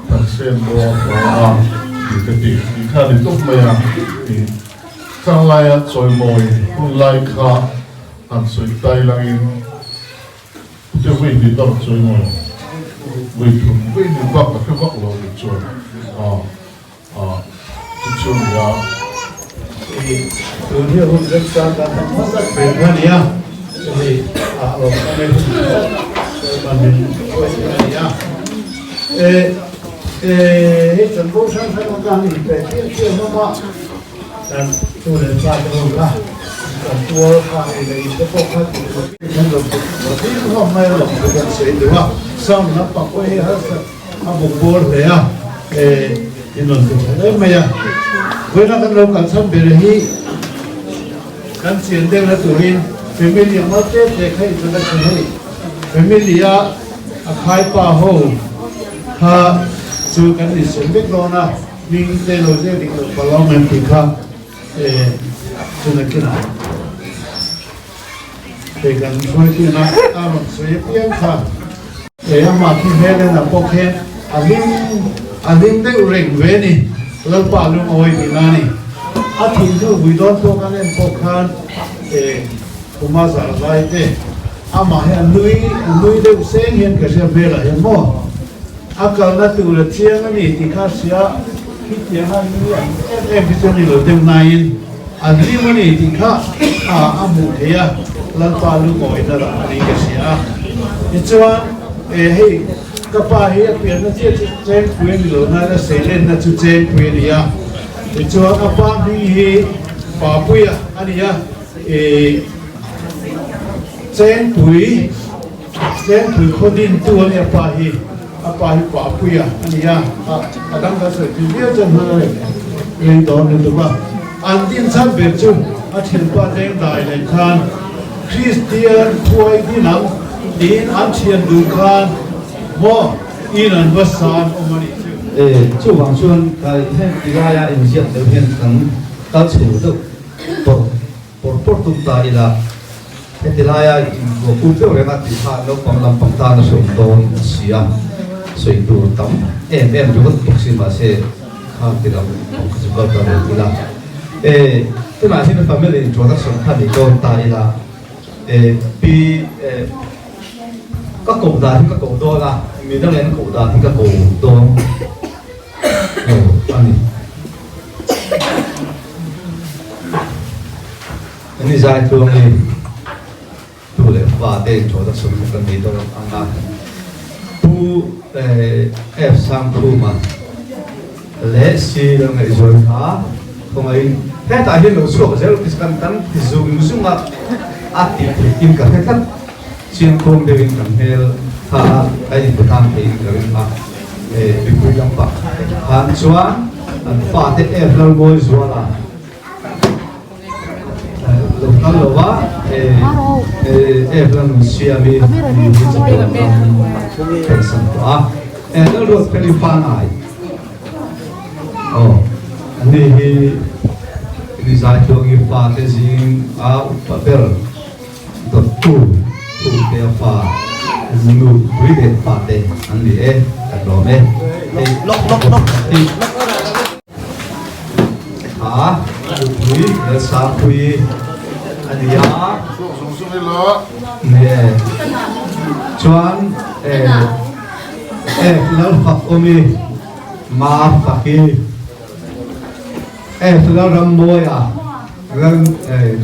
Thansen bawm a awm a tih ka ti tih kha a ni tawp mai a. Khang laia chawimawi hun lai kha han sawi tai langin pute vui ni deuh chawimawi vui thum vui ni bak ka hre vak lo ni chuan a chu chu a ni a. Tun hi hun remchang kan hman hmasa ber a ni a, hei a awm ka mai hun chu chawimawi min hruai a ni a. Hei chanvo hrang hrang a kan inpe chiah chiah hlawm a, kan tu leh pa te ho kha kan tual kha ei leh in te pawh kha tih tur hian lo ti hlawm mai alawm chu kan sawi duh a, sound lampang pawh hi harsat a buk bawr hle a, in rawn ti tha hle mai a. Vawiina kan lo kal chhan ber hi kan chian deuhna turin family a mal te te kha introduction hei family a A khaipa ho kha chu kan insawi vek dawn a, hming te lo ziak dik loh palh awm em tih kha chu nakinah hei kan hruaitu ina a rawn sawi apiang kha hei amah khi hmel en ah pawh khian a hlim a hlim deuh reng ve a ni, Lalpa lungawi tihna a ni. A thih hnu vui dawn pawh kan en pawh khan Khuma zar lai te amah hi a nui a nui deuh seng hian ka hria hmelah hian maw a kalna tur a chiang a ni tih kha a hria khitiang a nui ang em em hi chu a ni lo deuh naiin a hlim a ni tih kha a a hmuh theih a Lalpa lungawina lah a ni ka hria a tichuan e hei ka pa hi a pianna chiah chu Chengpui a ni lo nain a seilenna chu Chengpui a ni a tichuan a pa hming hi Papuia a ni a. I Chengpui, Chengpui khaw dintu a nia pa hi, a pa hi Papuia a ni a, a dang kan sawi tui viau chuan hman a rei dawn lutuk a. An din chhan ber chu a thianpa Dengdai nen khan Kristian khuai din ang tiin an thian duh khan maw in an va san awm a nih chu. Chuvang chuan kai heng tilaia inziak deuh hian kan kal chho deuh. Pawr pawr pawr tum ta ila, heti laia invuah put deuh reng a tih kha naupang lampang tan a hreawm dawn a si a, sawi tur tam em em ringawt bawk si mahse khang ti lam pawh kha chu kal ta lo ila. E, tunah hian family introduction kha nei dawn ta ila, e, pi, e, ka koh dan hi ka koh dawn a, midang en koh dan hi ka ko dawn lo a ni. Ni zai tluang i tu leh fa te in thaw tak sum kan nei dawn ang a. Pu F Sangkhuma leh si lo ngaihzual kha khawngaihin hetah hian lo chhuak zel ti kan kan ti zung zung a, a tih theih in ka hre tlat. Chiangkuang deuhin kan hmel kha a inbutang theihin ka ring a. Mipui lampang khan chuan an fate F Lalmawi Zuala lo kal lo va, F Lalnunsiami mi hi chu ram pensan tawh a. Lalruatfeli Fanai aw ani hi ni Zaitluangi fate zing a upa ber. Dawttu tu te a fa nu pui leh fa te an ni e, kan lawm e. Hei hei ha nupui Lalsangpuii a ni a. Ni e. Chuan e e Lalfakawmi Mafaki e Lalrammawia Ran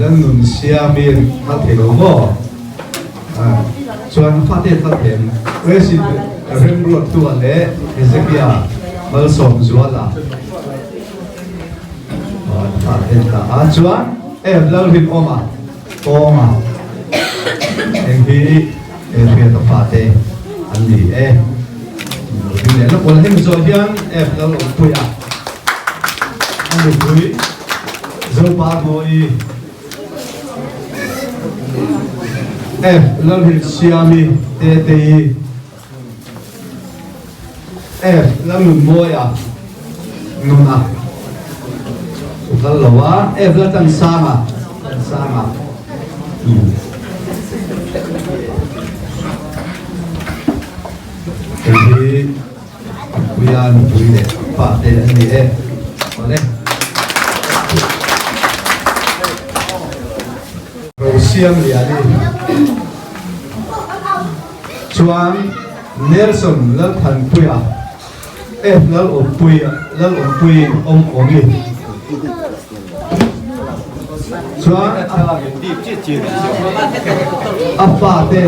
Lannun siamin a thei lo maw? Chuan fate kha them President Remruattua leh Hezekia Malsawmzuala fate ta a. Chuan Ev Lalrinawma Kawnga eng hi Hriata fate an ni e. Hemi zawh hian Ev Lalawmpuia a nupui Zopa Mawi F Lalhrilhsiami Tetei F Lalnunmawia Nuna U kal lo a F Laltansanga Tansanga Hei hi Puia nupui leh fate an ni e. Awle. Rosiam Liani chuan Nelson Lalthanpuia F Lalawmpuia Lalawmpuiin awm awmi chuan a fate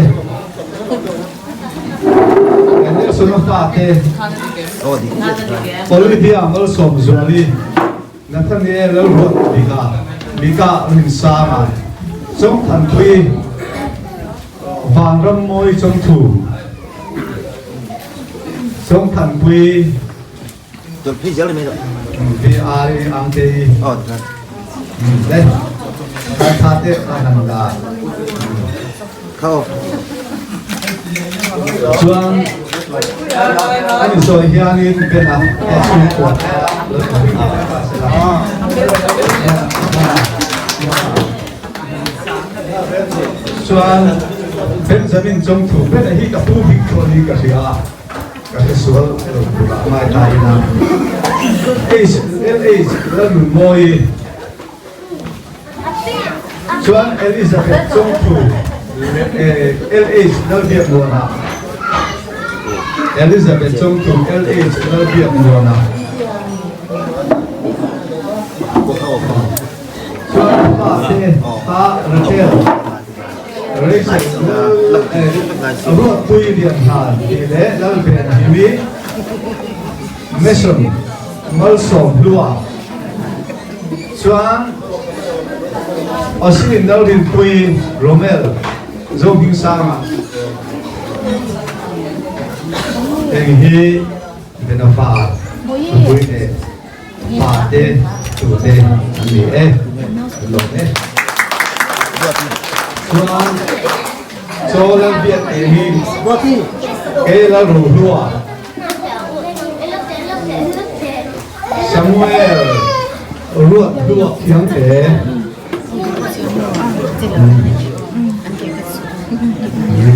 Nelson a fate. Olivia Malsawmzuali, Nathaniel Lalruatdika, Mika Rinsanga, Chawngthanpui, Vanrammawi Chawngthu, Chawngthanpui, VR Angtei, le Tha te Ananda. Chuan an insawi hianin Bena te chhungkua lo Chuan Benjamin Chawngthu Bena hi ka pu hming pawh ni ka hria a, ka hre sual lo turah ngai ta ina H L H Lalnunmawii Chuan Elizabeth Chawngthu LH Lalbiakmuana Elizabeth Chawngthu LH Lalbiakmuana Chuan pa te kha Rachel Rachel Ruatpui Lianhlan tih leh Lalvenhimi Mason Malsawmhlua Chuan Austin Lalrinpuii Romel Zohmingsanga eng hi Benavar nupui leh pa te tu te an ni e, an lawm e. Chuan Chaw Lalbiak eng hi Kei Lalrohlua Samuel ruat hluak thiam te. Hi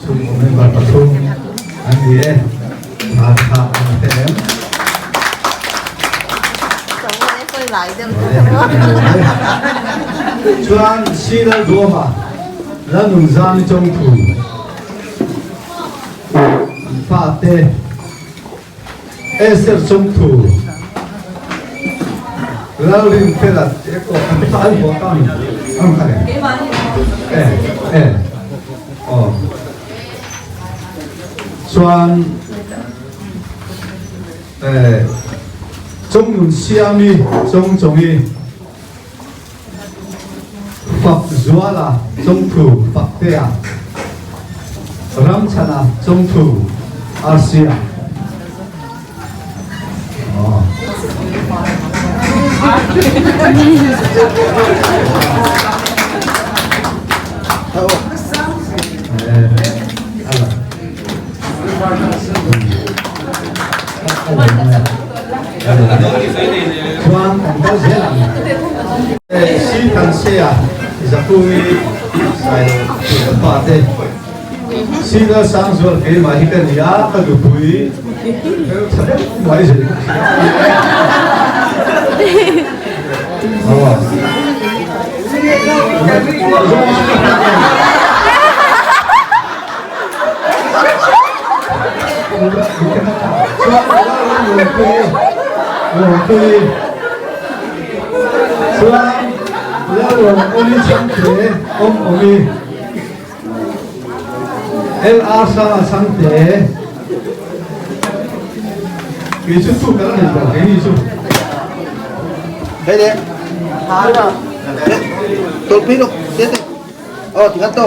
chhungkaw member pathum an ni e. Tha tha an te em. Chuan Silal Duama Lalnunzami Chawngthu An fate Esther Chawngthu Lalrinfela te pawh an fa an haw ta ni an kha le e e aw chuan e Chawng Siami Chawng Chawngi Fak Zuala Chawngthu Faktea, Ramchhana Chawngthu Arsia. Chuan kan kal zel ang. Si Thanseia Zakungi Sailo tih pa te Si Lalsangzual keimah hi ka ni a, ka nupui tha deuh mai zel bawk si a. Chuan Lalrawnawmi Chhangte awm awmi LR Sanga Chhangte kei chu chu kan nei lo kei ni chu. Hei le. Tolpi lo. Ờ, thì ngắt tô.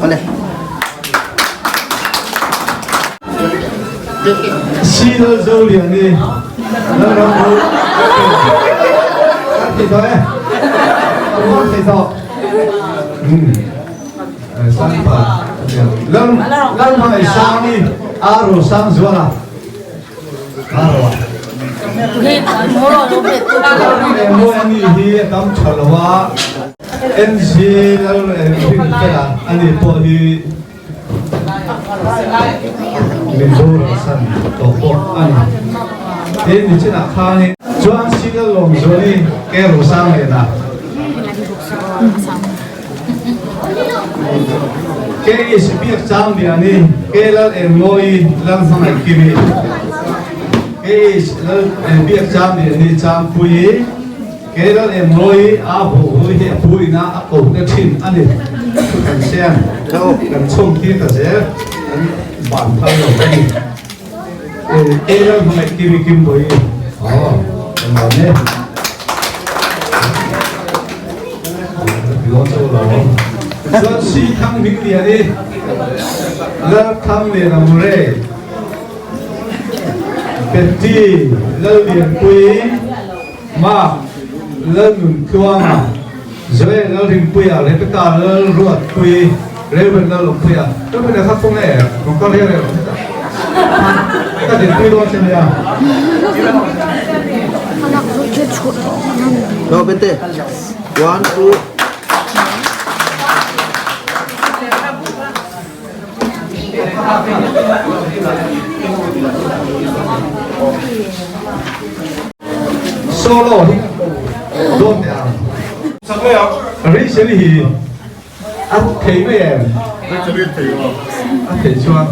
Con này. Silo zo lian ni lo ro ro thì thôi thì thôi sang pa lâm lâm mai sang ni aro sang zuala Mawi a nih hi a tam tha lo a, NG lal Rinfela a nih pawh hi Mizoram san tawh pawh a ni. Tin nichinah khanin chuan Sinal Lawmzuali ke Rosang lena Ke is biak chang liani ke lal engmawi lal hmangaih kimi ke is lal biak chang liani chang pui ke lal engmawi a hu hu hi a pu ina a ko te thin ani thu kan siam. Kan chhawm tir ta zel an ban phal lo a ni. Kei ram hmangaih Kimi Kimbawi aw kan lawm e. Chuan Si Thang Hming Lian i Lal Thang Lian a Murray Betty Lal Lianpui Mark Lal Nuntluanga Joel Lal Rinpuia Rebecca Lal Ruatpui Reuben Lal Awmpuia Reuben a kha kawng e rawn kal reng reng hetah ka dinpui dawn che nia. No, Bente. One, two. Solo hi dawn teh ang. Rachel hi a thei mai em? A thei chuan.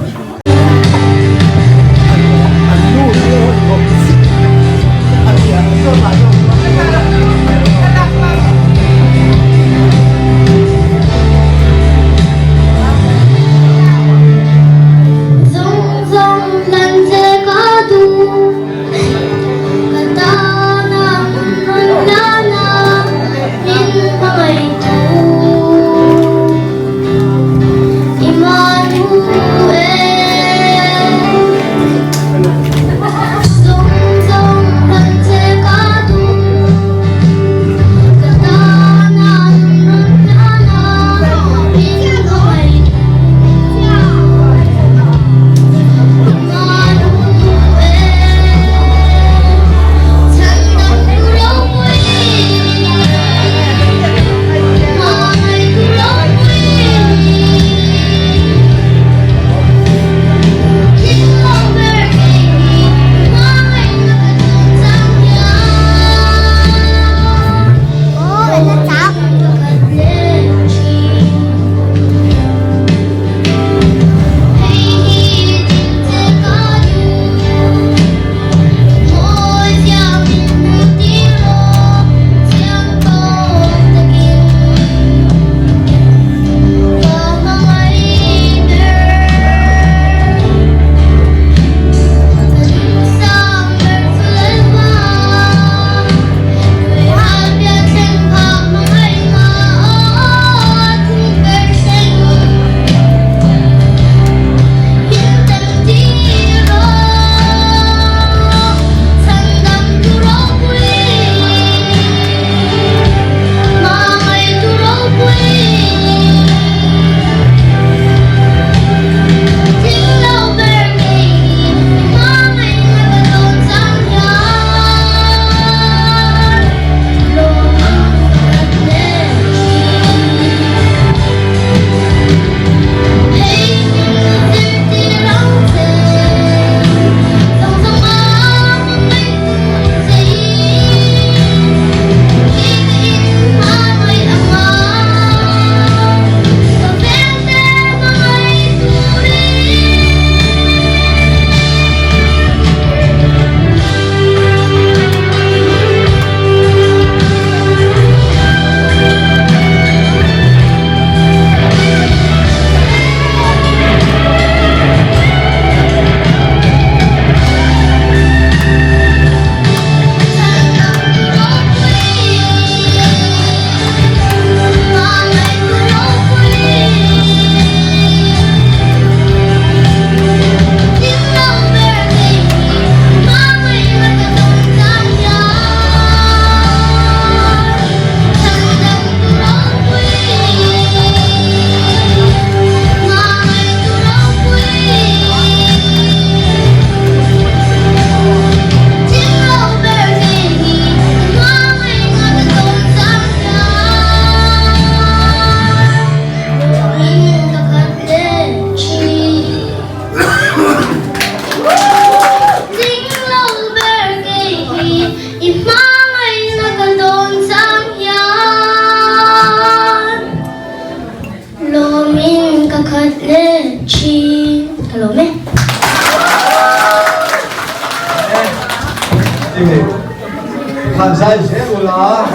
Khan zai zel ula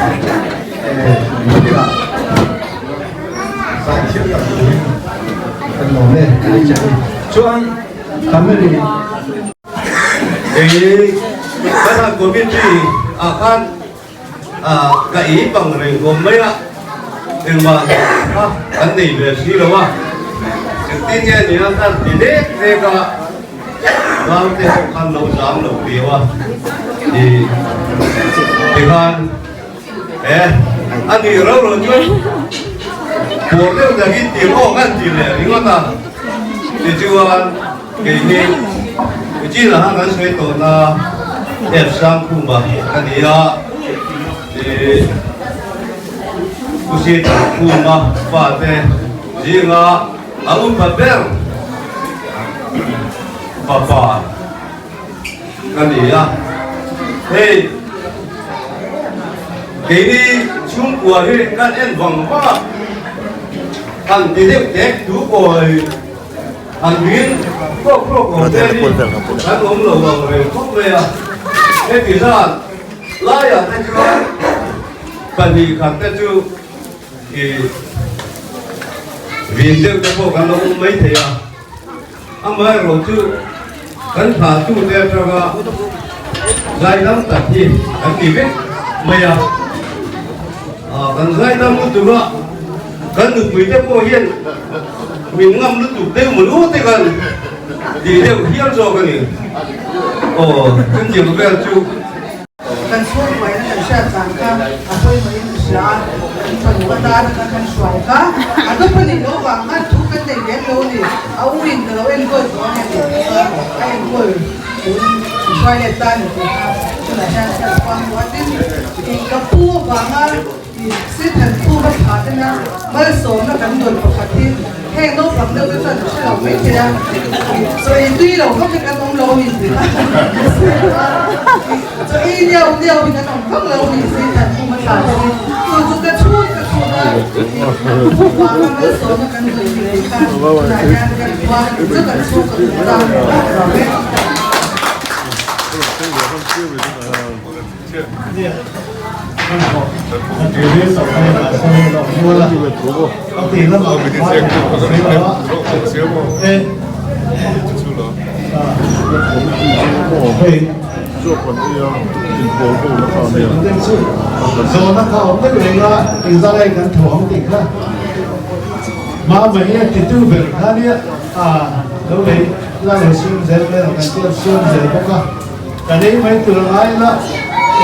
zai thiam tak turin. lawm e chuan family Kei kan han committee ah khan ka ei bang reng awm mai a, engmah kha kan nei ve si lo a, engtin nge ni a khan ti dek dek a, naute ho khan lo zam lo viau a, ti tikhan e a nih rau lo chuan pawr deuh takin tir awk an ti leh ringawt a, tichuan. Kei hi Ujila han kan sawi tawh na F Sangkhuma ka ni a, ih Kusi Thankhuma fate zinga a upa ber fapa ka ni a. Hei keini chhungkua hi kan en vang vang a, han ti deuh tek thu kawi. An hming tawk tawk awm te hi kan awm lo ang reng khawp mai a, heti zan laiah te chuan pahnih khat te chu ih vin deuh te pawh kan lo awm mai thei a, amaherawh chu kan thlahtu te atanga zaidam tak hi kan ti vek mai a, kan zaidam lutuk a. Kan nupui te pawh hian min ngam lutuk deuh maw lu te kan ti deuh hial zawk a ni. Aw chutiang vel chu. Kan chhungkuaina kan hriat zan kha a pawimawhin ka hria a, kan fanu atana kha kan hruai kha a dawp a nih loh vang khan thu kan nei lem lo a ni. A u in ka lo enkawl tawh ang e tih kha a enkawl tun in hruai let ta a ni tih kha tunah hian ka chuang duh a tin ka pu vanga Sithan khuma thla tena malsawmna kan dawn pakhat hi heng naupang deuh te chuan an hre lo mai thei a, chaw ei tui lo vak hi kan awm lo a ni tih kha chaw ei liau liau hi kan awm vak lo a ni Sithan khuma thla te hi chu chu ka chhun ka chhun a vanga malsawmna kan dawn tih hi kha tunah hian kan khua chu kan chhung ka tum ta a ni. Kan ei mai tur a ngai la,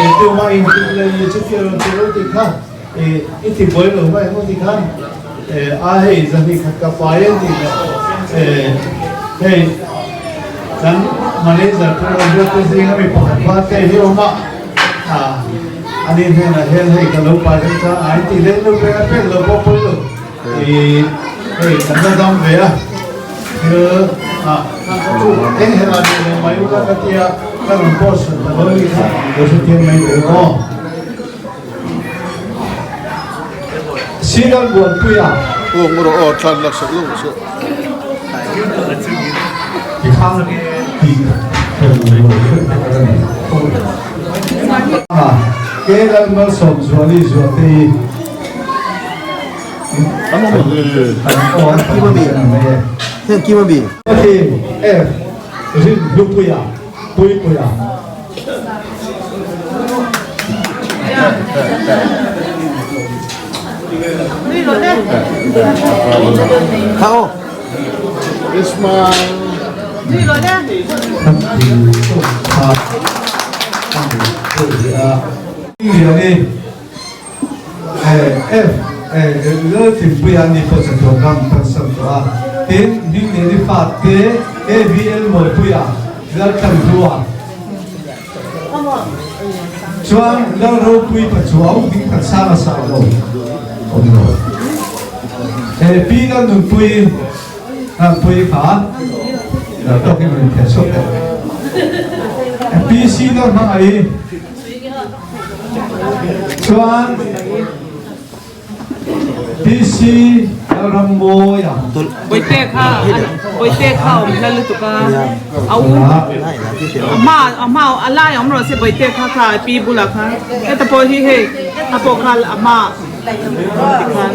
e tuma in tih leh i chutia rawn ti lo tih kha e i ti buai lo mai ang tih khan e a hei zahnih khat ka pai a tih leh e hei kan manager te rawn biak te zinga mi pakhat va te hi awm a a ani hnenah hian hei ka lo pai deuh chuan a in tih leh lo pek a pek lo pawh pawi lo. I hei kan la dam ve a, thil ah eng her ah duh lo mai ula ka tia ka rawn post ta lo ni kha lo hrethiam mai teh aw. Sigal Buanpuia. Aw ngawr aw thlan lak sak lo se. Ke Lalmalsawmzuali Zuatei. F Rinhlupuia Puipuia. F Lalthinpuia ni pawh chatuan ram kan sam tawh a, tin Hmingliani fate AVL Mawipuia Laltlanhlua chuan Lalropui Pachuau Hmingthansanga Sailo awm lo. Pi Lalnunpui Lalpui kha tawkin rawn intheh chhuak tawh. PC Lalhmangaih Chuan PC Lalrammawia. Bawihte kha bawihte kha awm hla lutuk a a u a hma a hma a lai awm rawh se bawihte kha kha a pi bulah khan heta pawh hi hei a pawh kha a hma tikhan.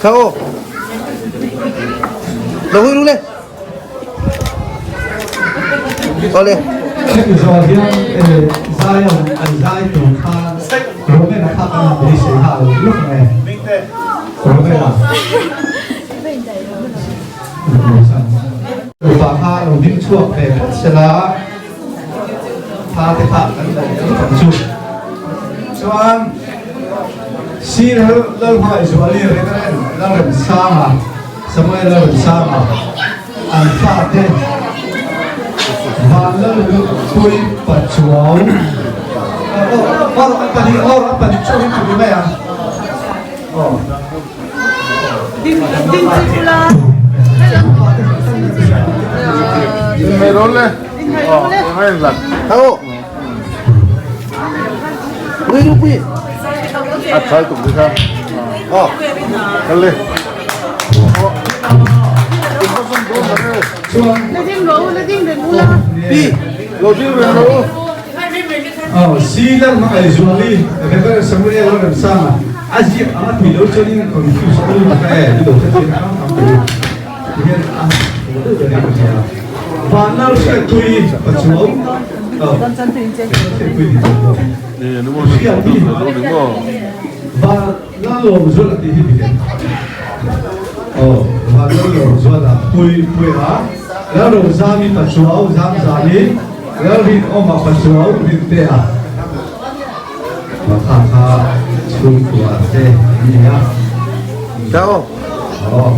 Kha aw. Lo hui ru le. Awle. Hemi zawh hian zai a an zai tur kha Roman a kha kan han beisei nghal lo lawk mai. Roman a. Upa kha lo ding chhuak ve phawt sela tha te kha kan lo lut ang chu. Chuan Sir Lalhmaizuali Reverend Lalremsanga Samuel Lalremsanga an fate Vanlalpui Pachuau Or an pahnih or an pahnih chu hi tumi mai ang. Aw. Ding ding chi pula. Ding mai rawh le. Ding mai rawh le. Tho. Pui ru pui. A thai tuk dikha. Aw. Kal le. La ding ro la ding reng ula. Pi. Lo ding reng ro. Aw, Silar Hmangaihzuali, Reverend Samuel Lalremsanga, a ziak anga tui lo chuanin confuse a lu ta e, i lo hrethiam ang ang tui hian a haw deuh ber in ka hria. Vanlal Hriatpui Pachuau, aw, Hriatpui tih tur pawh. Hriatpui Vanlalawmzuala tih hi dik em? Aw, Vanlalawmzuala, Pui Puia, Lalrozami Pachuau, Zamzami, Lalrinawma Pachuau, Rintea. Kha kha chhungkua te an ni a. Chao. Aw.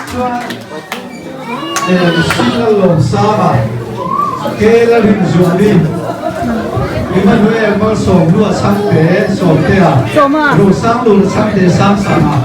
Chuan Singalawmsanga, Kela Rinzuali, Emmanuel Malsawmhlua Chhangte Sawmtea, Rosanglura Chhangte Sangsanga.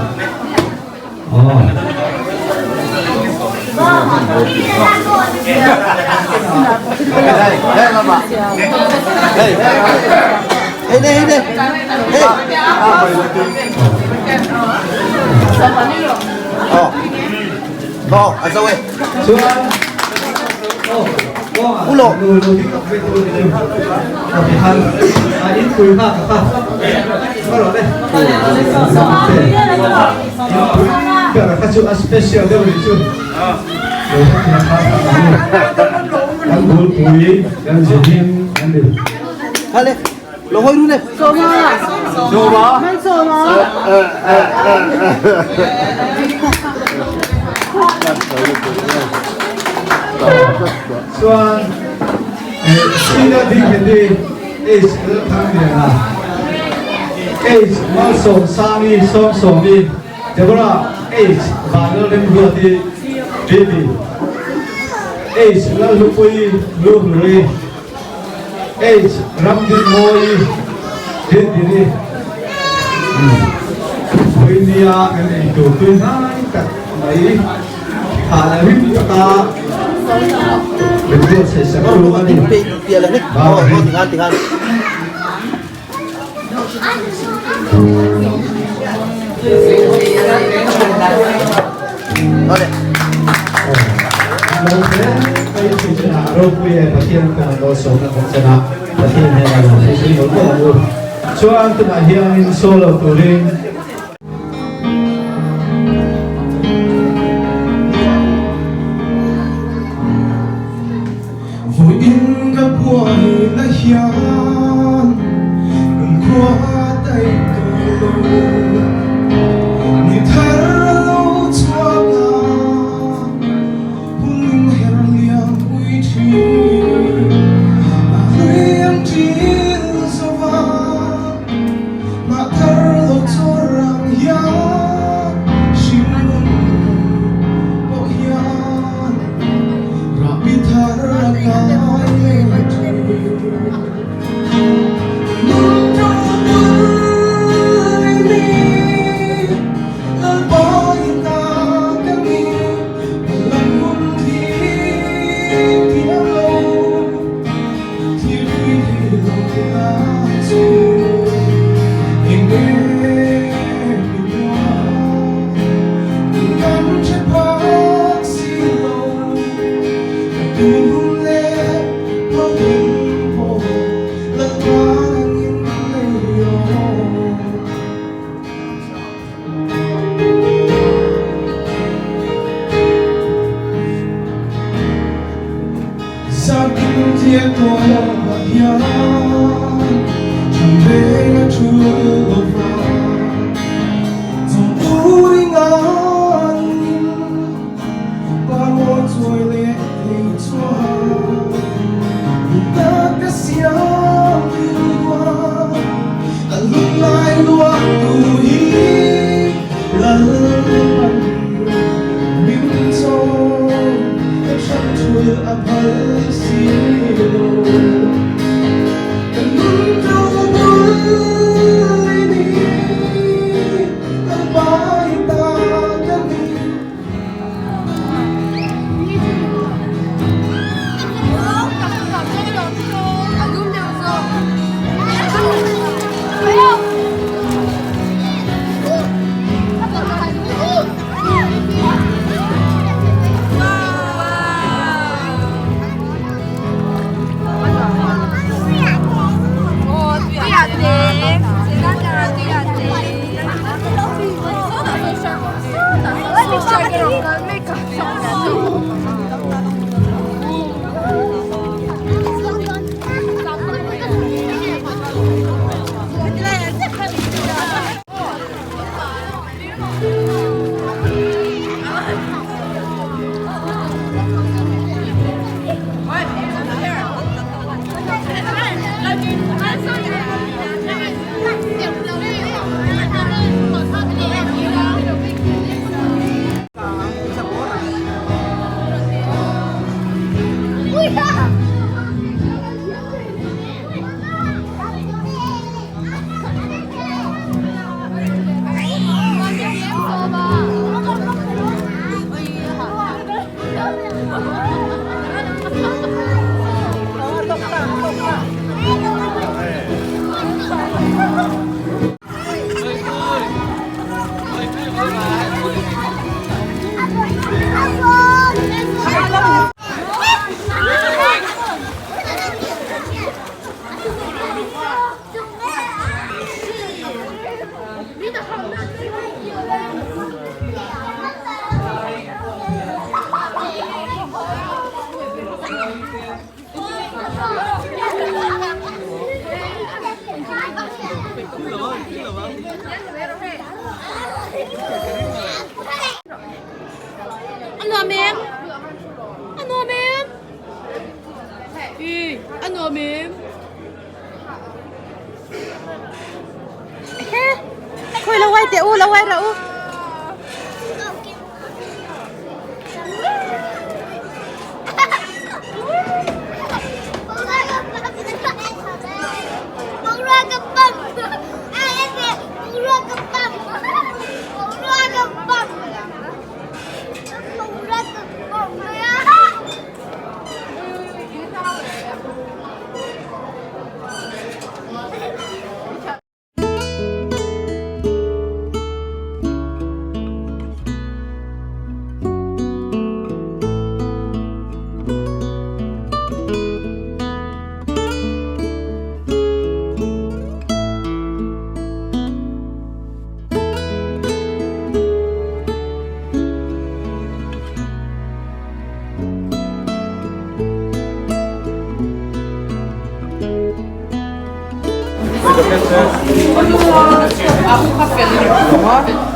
Kha chu a special deuh nih chu kan bulpui kan zihim an ni. Hale, lo hoi ru le. Soma. Soma. Man soma. Chuan Sina Dingketi H Lalthangliana H Malsawmsangi Sawmsawmi Deborah H Vanlalremruati Bibi H Lalhlupuii Luhluri H Ramdinmawii Dindini Vawinia kan eitur tui hnai tak mai kha la rim taka min buatsaih sak chu a ni. Ropui e Pathian kan malsawmna kan chan a, Pathian hian a lo hrisel mawlh mawlh ang u. Chuan tunah hianin solo turin. Vawiin ka buaina hian nunkhua daih tawh lo. Ni thar a lo chhuak a, hun in her liam pui thin. A hlui ang ṭil zo va, mah thar lo chawr ang hian hringnun pawh hian. Rahbi thar a kai leh thin. Nun ṭawng bul i ni, Lalpa i ta ka ni, Lam hun thlir thiam lo, thlir thui thei lo la chu. Eng nge i buai, kan hre phak si lo, ka tun hun leh. Khawi lo uai teh u, lo uai rah u.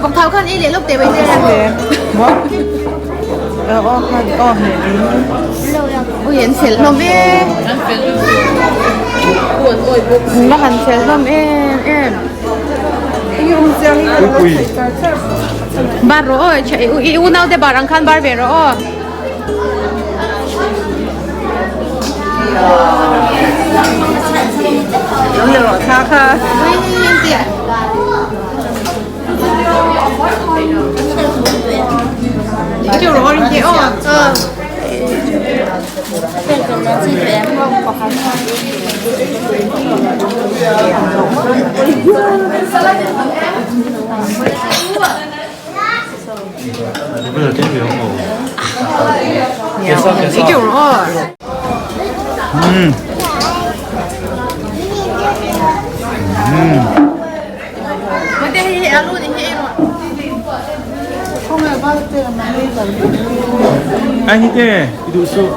Vawk thau khan ei leh lawk teh mai te a. Ui an fel hlawm em. Va han fel hlawm em em. Bar rawh aw i unau te bar ang khan bar ve rawh aw. Ai hi te i duh suh.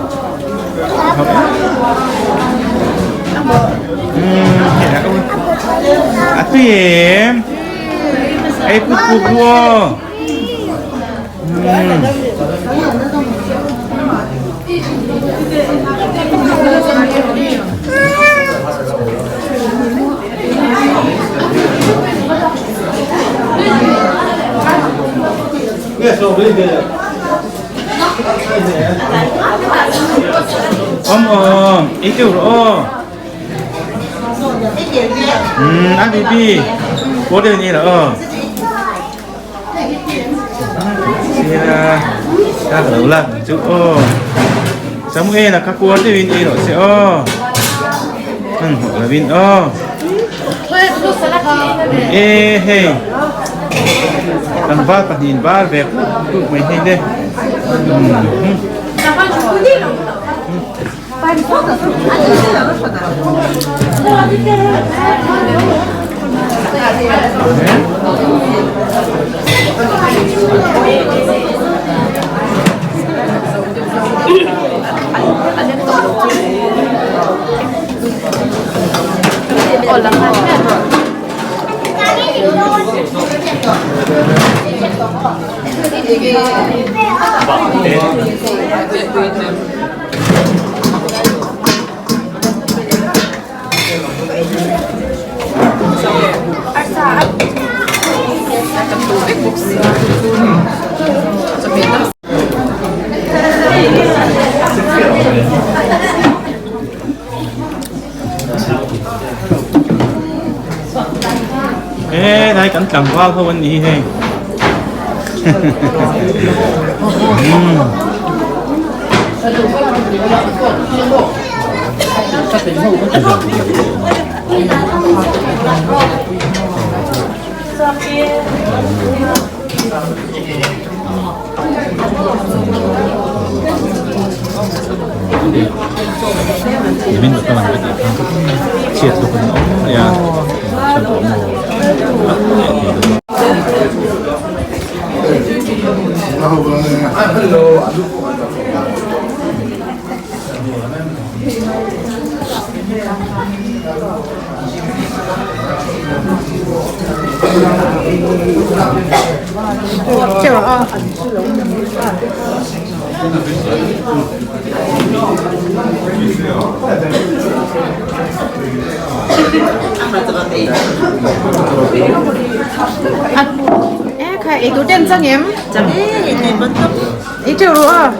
A tui em. Ei put put ru. Om om, ei teuh rawh aw. A bibi, pawh deuh ni rawh aw. Sia, ka lo lak ang chu aw. Samuel a ka kuar deuhin ei rawh se aw. Hmanhmawh lovin aw. E hei, tlangval pahnihin bar ve kuk mai hei le. He lai kan tlangval ho an ni hi hei. Nimin ka lang ka tih khan chhiat tuk an awm mai a chhan pawh maw E khai ei tur te an chang em? Chang e, ei teuh ru a.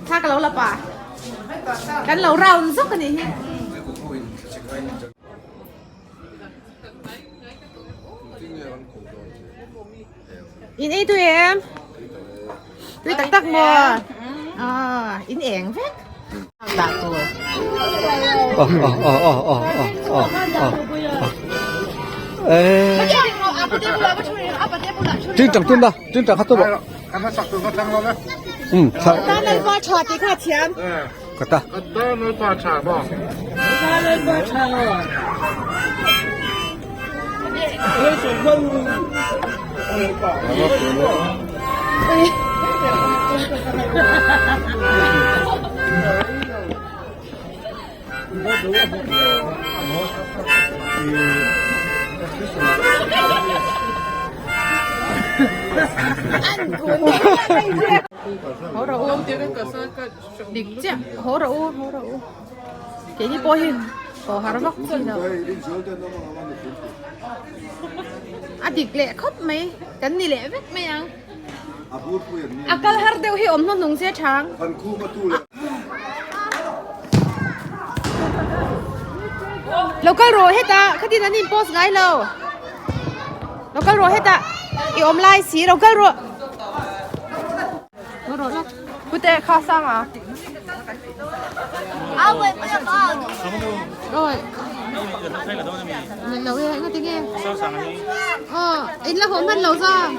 Thla ka lo la pah kan lo round zawk a nih hi. In ei tui em? Tui tak tak maw? À, in eng vek. Dah tur. Ờ ờ ờ ờ ờ ờ ờ ờ. Ê. Trinh chẳng tin đâu, trinh chẳng hát tôi bộ. Ừ, Ta nan pa tha ti kha thiam. Ka ta. Ta nan pa tha bo. Ta nan pa tha. Hau rawh u. Dik chiah. Haw rawh u, haw rawh u. Keini pawh hi haw har vak chi lo. A dik leh khawp mai. Kan ni leh vek mai ang. A kal har deuh hi awm hnuhnung che thang. Lo kal rawh hetah khatin an in post ngai lo. Lo kal rawh hetah i awm lai si lo kal rawh. Pute kha sang a. Ôi. Lâu e, nghe tiếng nghe. Ờ, in là hồn thân lâu ra.